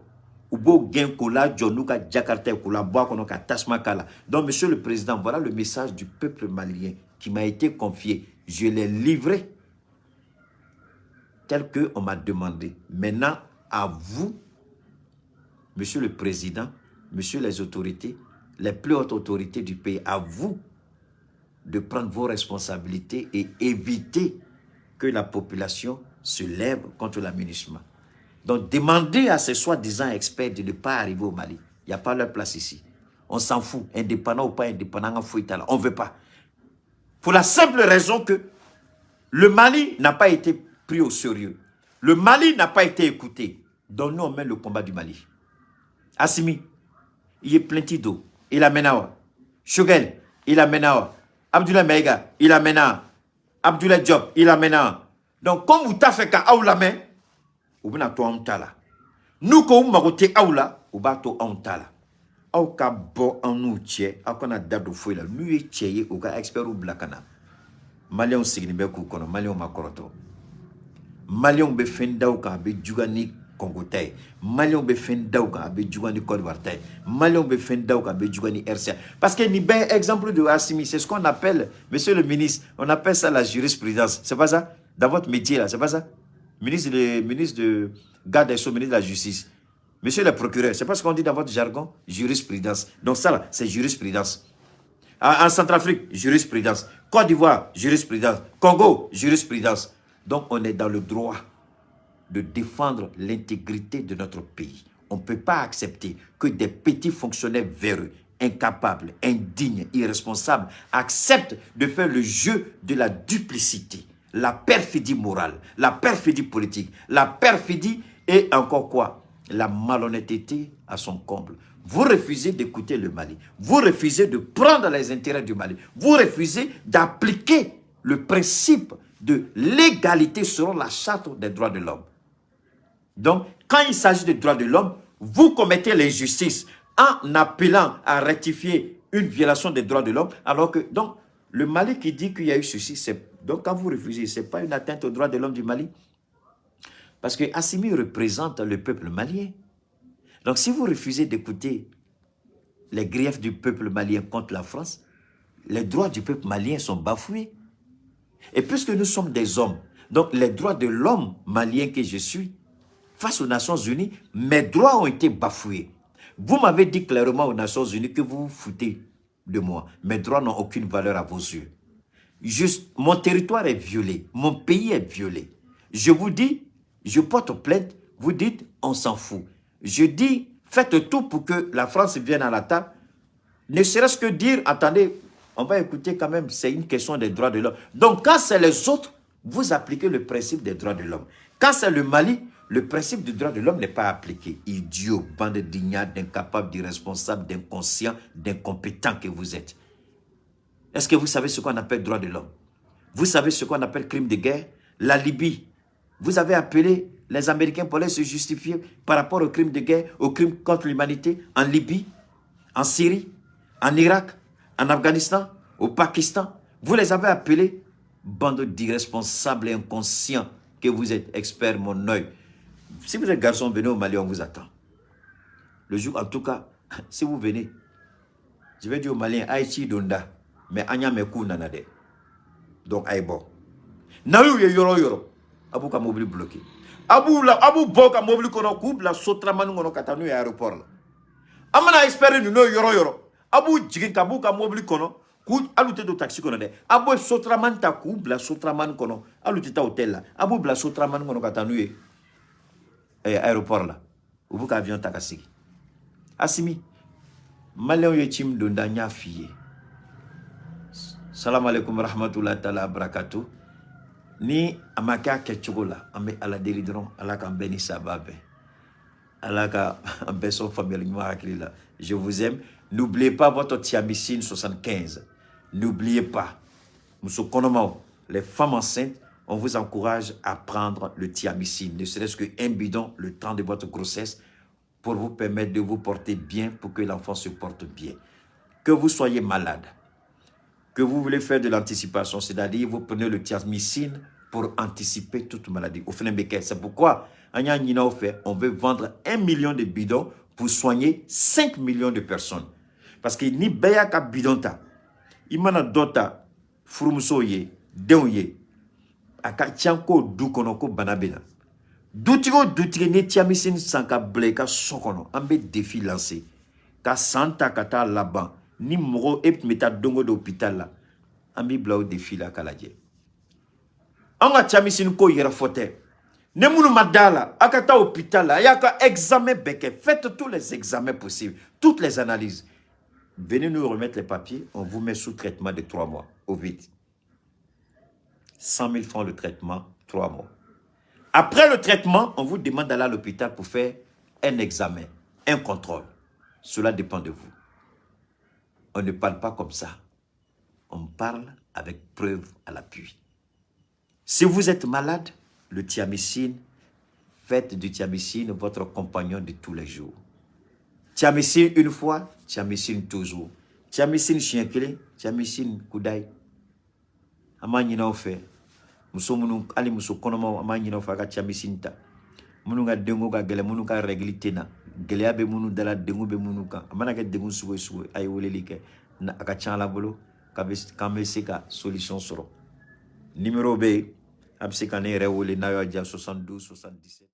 u b'o gɛn k'o lajɔ n'u ka Jakarta ye k'o labɔ a kɔnɔ ka tasuma k'a la. Donc monsieur le président, voilà le message du peuple malien qui m'a été confié. Je l'ai livré tel qu'on m'a demandé. Maintenant, à vous, monsieur le président, monsieur les autorités, les plus hautes autorités du pays, à vous de prendre vos responsabilités et éviter que la population se lève contre la MINUSMA. Donc, demandez à ces soi-disant experts de ne pas arriver au Mali. Il n'y a pas leur place ici. On s'en fout. Indépendant ou pas indépendant, on ne veut pas. Pour la simple raison que le Mali n'a pas été pris au sérieux. Le Mali n'a pas été écouté. Donc, nous, on mène le combat du Mali. Assimi, il est plein d'eau. Il a mené. Choguel, il a mené. Abdoulaye Maïga, il a mené. Abdoulaye Diop, il a mené. Donc, comme vous avez fait qu'à la main, u bɛna to anw ta la. N'u ko u mago tɛ aw la, u b'a to anw ta la. Aw ka bɔ an n'u cɛ, aw kana da don foyi la. N'u ye cɛ ye, u ka expertw bila ka na. Maliyɛnw sigilen bɛ k'u kɔnɔ, maliyɛnw ma kɔrɔtɔ. Maliyɛnw bɛ fɛn da u kan, a bɛ juguya ni Congo ta ye. Maliyɛnw bɛ fɛn da u kan, a bɛ juguya ni Côte d'Ivoire ta ye. Maliyɛnw bɛ fɛn da u kan, a bɛ juguya ni RCA. Parce que nin bɛɛ ye exemple de Assimi, c'est ce qu'on appelle, monsieur le ministre, on appelle ça la jurisprudence. C'est pas ça? Dans votre métier là, c'est pas ça? Ministre de garde des Sceaux, ministre de la Justice. Monsieur le procureur, c'est pas ce qu'on dit dans votre jargon? Jurisprudence. Donc ça là, c'est jurisprudence. En Centrafrique, jurisprudence. Côte d'Ivoire, jurisprudence. Congo, jurisprudence. Donc on est dans le droit de défendre l'intégrité de notre pays. On ne peut pas accepter que des petits fonctionnaires véreux, incapables, indignes, irresponsables, acceptent de faire le jeu de la duplicité, la perfidie morale, la perfidie politique, la perfidie et encore quoi? La malhonnêteté à son comble. Vous refusez d'écouter le Mali. Vous refusez de prendre les intérêts du Mali. Vous refusez d'appliquer le principe de l'égalité selon la charte des droits de l'homme. Donc, quand il s'agit des droits de l'homme, vous commettez l'injustice en appelant à rectifier une violation des droits de l'homme, alors que, donc, le Mali qui dit qu'il y a eu ceci, c'est, donc quand vous refusez, ce n'est pas une atteinte aux droits de l'homme du Mali. Parce que Assimi représente le peuple malien. Donc si vous refusez d'écouter les griefs du peuple malien contre la France, les droits du peuple malien sont bafoués. Et puisque nous sommes des hommes, donc les droits de l'homme malien que je suis, face aux Nations Unies, mes droits ont été bafoués. Vous m'avez dit clairement aux Nations Unies que vous vous foutez de moi. Mes droits n'ont aucune valeur à vos yeux. Juste, mon territoire est violé, mon pays est violé. Je vous dis, je porte plainte, vous dites, on s'en fout. Je dis, Faites tout pour que la France vienne à la table. Ne serait-ce que dire, attendez, on va écouter quand même, c'est une question des droits de l'homme. Donc, quand c'est les autres, vous appliquez le principe des droits de l'homme. Quand c'est le Mali, le principe du droit de l'homme n'est pas appliqué. Idiot, bande d'ignards, d'incapables, d'irresponsables, d'inconscients, d'incompétents que vous êtes. Est-ce que vous savez ce qu'on appelle droit de l'homme? Vous savez ce qu'on appelle crime de guerre? La Libye, vous avez appelé les Américains pour aller se justifier par rapport aux crimes de guerre, aux crimes contre l'humanité en Libye, en Syrie, en Irak, en Afghanistan, au Pakistan. Vous les avez appelés bande d'irresponsables et inconscients que vous êtes, experts, mon œil. Si vous êtes garçon, venez au Mali, on vous attend. Le jour, en tout cas, si vous venez, je vais dire aux Maliens, Haïti donda, mais anya mekou nanade. Donc, aïe bon. N'aw ye yɔrɔ yɔrɔ a b'u ka mobili bloqué, a b'u la, a b'u bɔ ka mobili kɔnɔ k'u bila sotaramani kɔnɔ ka taa n'u ye aéroport la. An mana expert ninnu ye yɔrɔ yɔrɔ, a b'u jigin ka b'u ka mobili kɔnɔ k'u, hali u tɛ don taxi kɔnɔ dɛ, a b'o sotaramani ta k'u bila sotaramani kɔnɔ, hali u tɛ taa hôtel la, a b'u bila sotaramani kɔnɔ ka taa n'u ye aéroport la, u b'u ka avion ta ka segin. Assimi, Maliyɛnw ye ci min don da, n y'a f'i ye. Salam alaikum rahmatullahi taala barakatu. Ni a ma kɛ a kɛcogo la, an bɛ Ala deli dɔrɔn, Ala k'an bɛɛ ni saba bɛn, Ala ka an bɛɛ sɔn faamuyali ɲuman hakili la. Je vous aime. N'oubliez pas votre thiamycine 75. N'oubliez pas, muso kɔnɔmaw, les femmes enceintes, on vous encourage à prendre le thiamycine, ne serait-ce qu'un bidon le temps de votre grossesse, pour vous permettre de vous porter bien, pour que l'enfant se porte bien. Que vous soyez malade, que vous voulez faire de l'anticipation, c'est-à-dire vous prenez le thiamycine pour anticiper toute maladie. Au c'est pourquoi, on veut vendre 1 million de bidons pour soigner 5 millions de personnes. Parce que ni bɛɛ y'a ka bidon ta, i mana dɔ ta furumusow ye, denw ye, a ka ca ko du kɔnɔ ko bana bɛ na. Dutigi o dutigi ni thiamycine san ka bila i ka so kɔnɔ, an bɛ défi lancer ka san ta ka taa laban ni mɔgɔ e tun bɛ taa don o don hôpital la, an b'i bila o défi la k'a lajɛ. An ka thiamycine ko yɛrɛ fɔ tɛ. Ne minnu ma da la, a ka taa hôpital la, a y'a ka examen bɛɛ kɛ. Faites tous les examens possibles, toutes les analyses, venez nous remettre les papiers, on vous met sous traitement de 3 mois au vide. 100 000 francs le traitement, 3 mois. Après le traitement, on vous demande d'aller à l'hôpital pour faire un examen, un contrôle. Cela dépend de vous. On ne parle pas comme ça. On parle avec preuve à l'appui. Si vous êtes malade, le thiamycine, faites du thiamycine votre compagnon de tous les jours. Thiamycine une fois, thiamycine toujours. Thiamycine siɲɛ kelen, thiamycine kudayi. An b'a ɲini aw fɛ, muso minnu, hali muso kɔnɔmaw, an b'a ɲini aw fɛ a ka thiamycine ta. Minnu ka denko ka gɛlɛn, minnu ka règle tɛ na, gɛlɛya bɛ minnu da la, degun bɛ minnu kan, a mana kɛ degun sugu o sugu ye, a ye weleli kɛ, a ka ca Ala bolo k'an bɛ se ka solution sɔrɔ. Numéro bɛ yen, a bɛ se ka ne yɛrɛ wele n'a y'a diya, 72 77.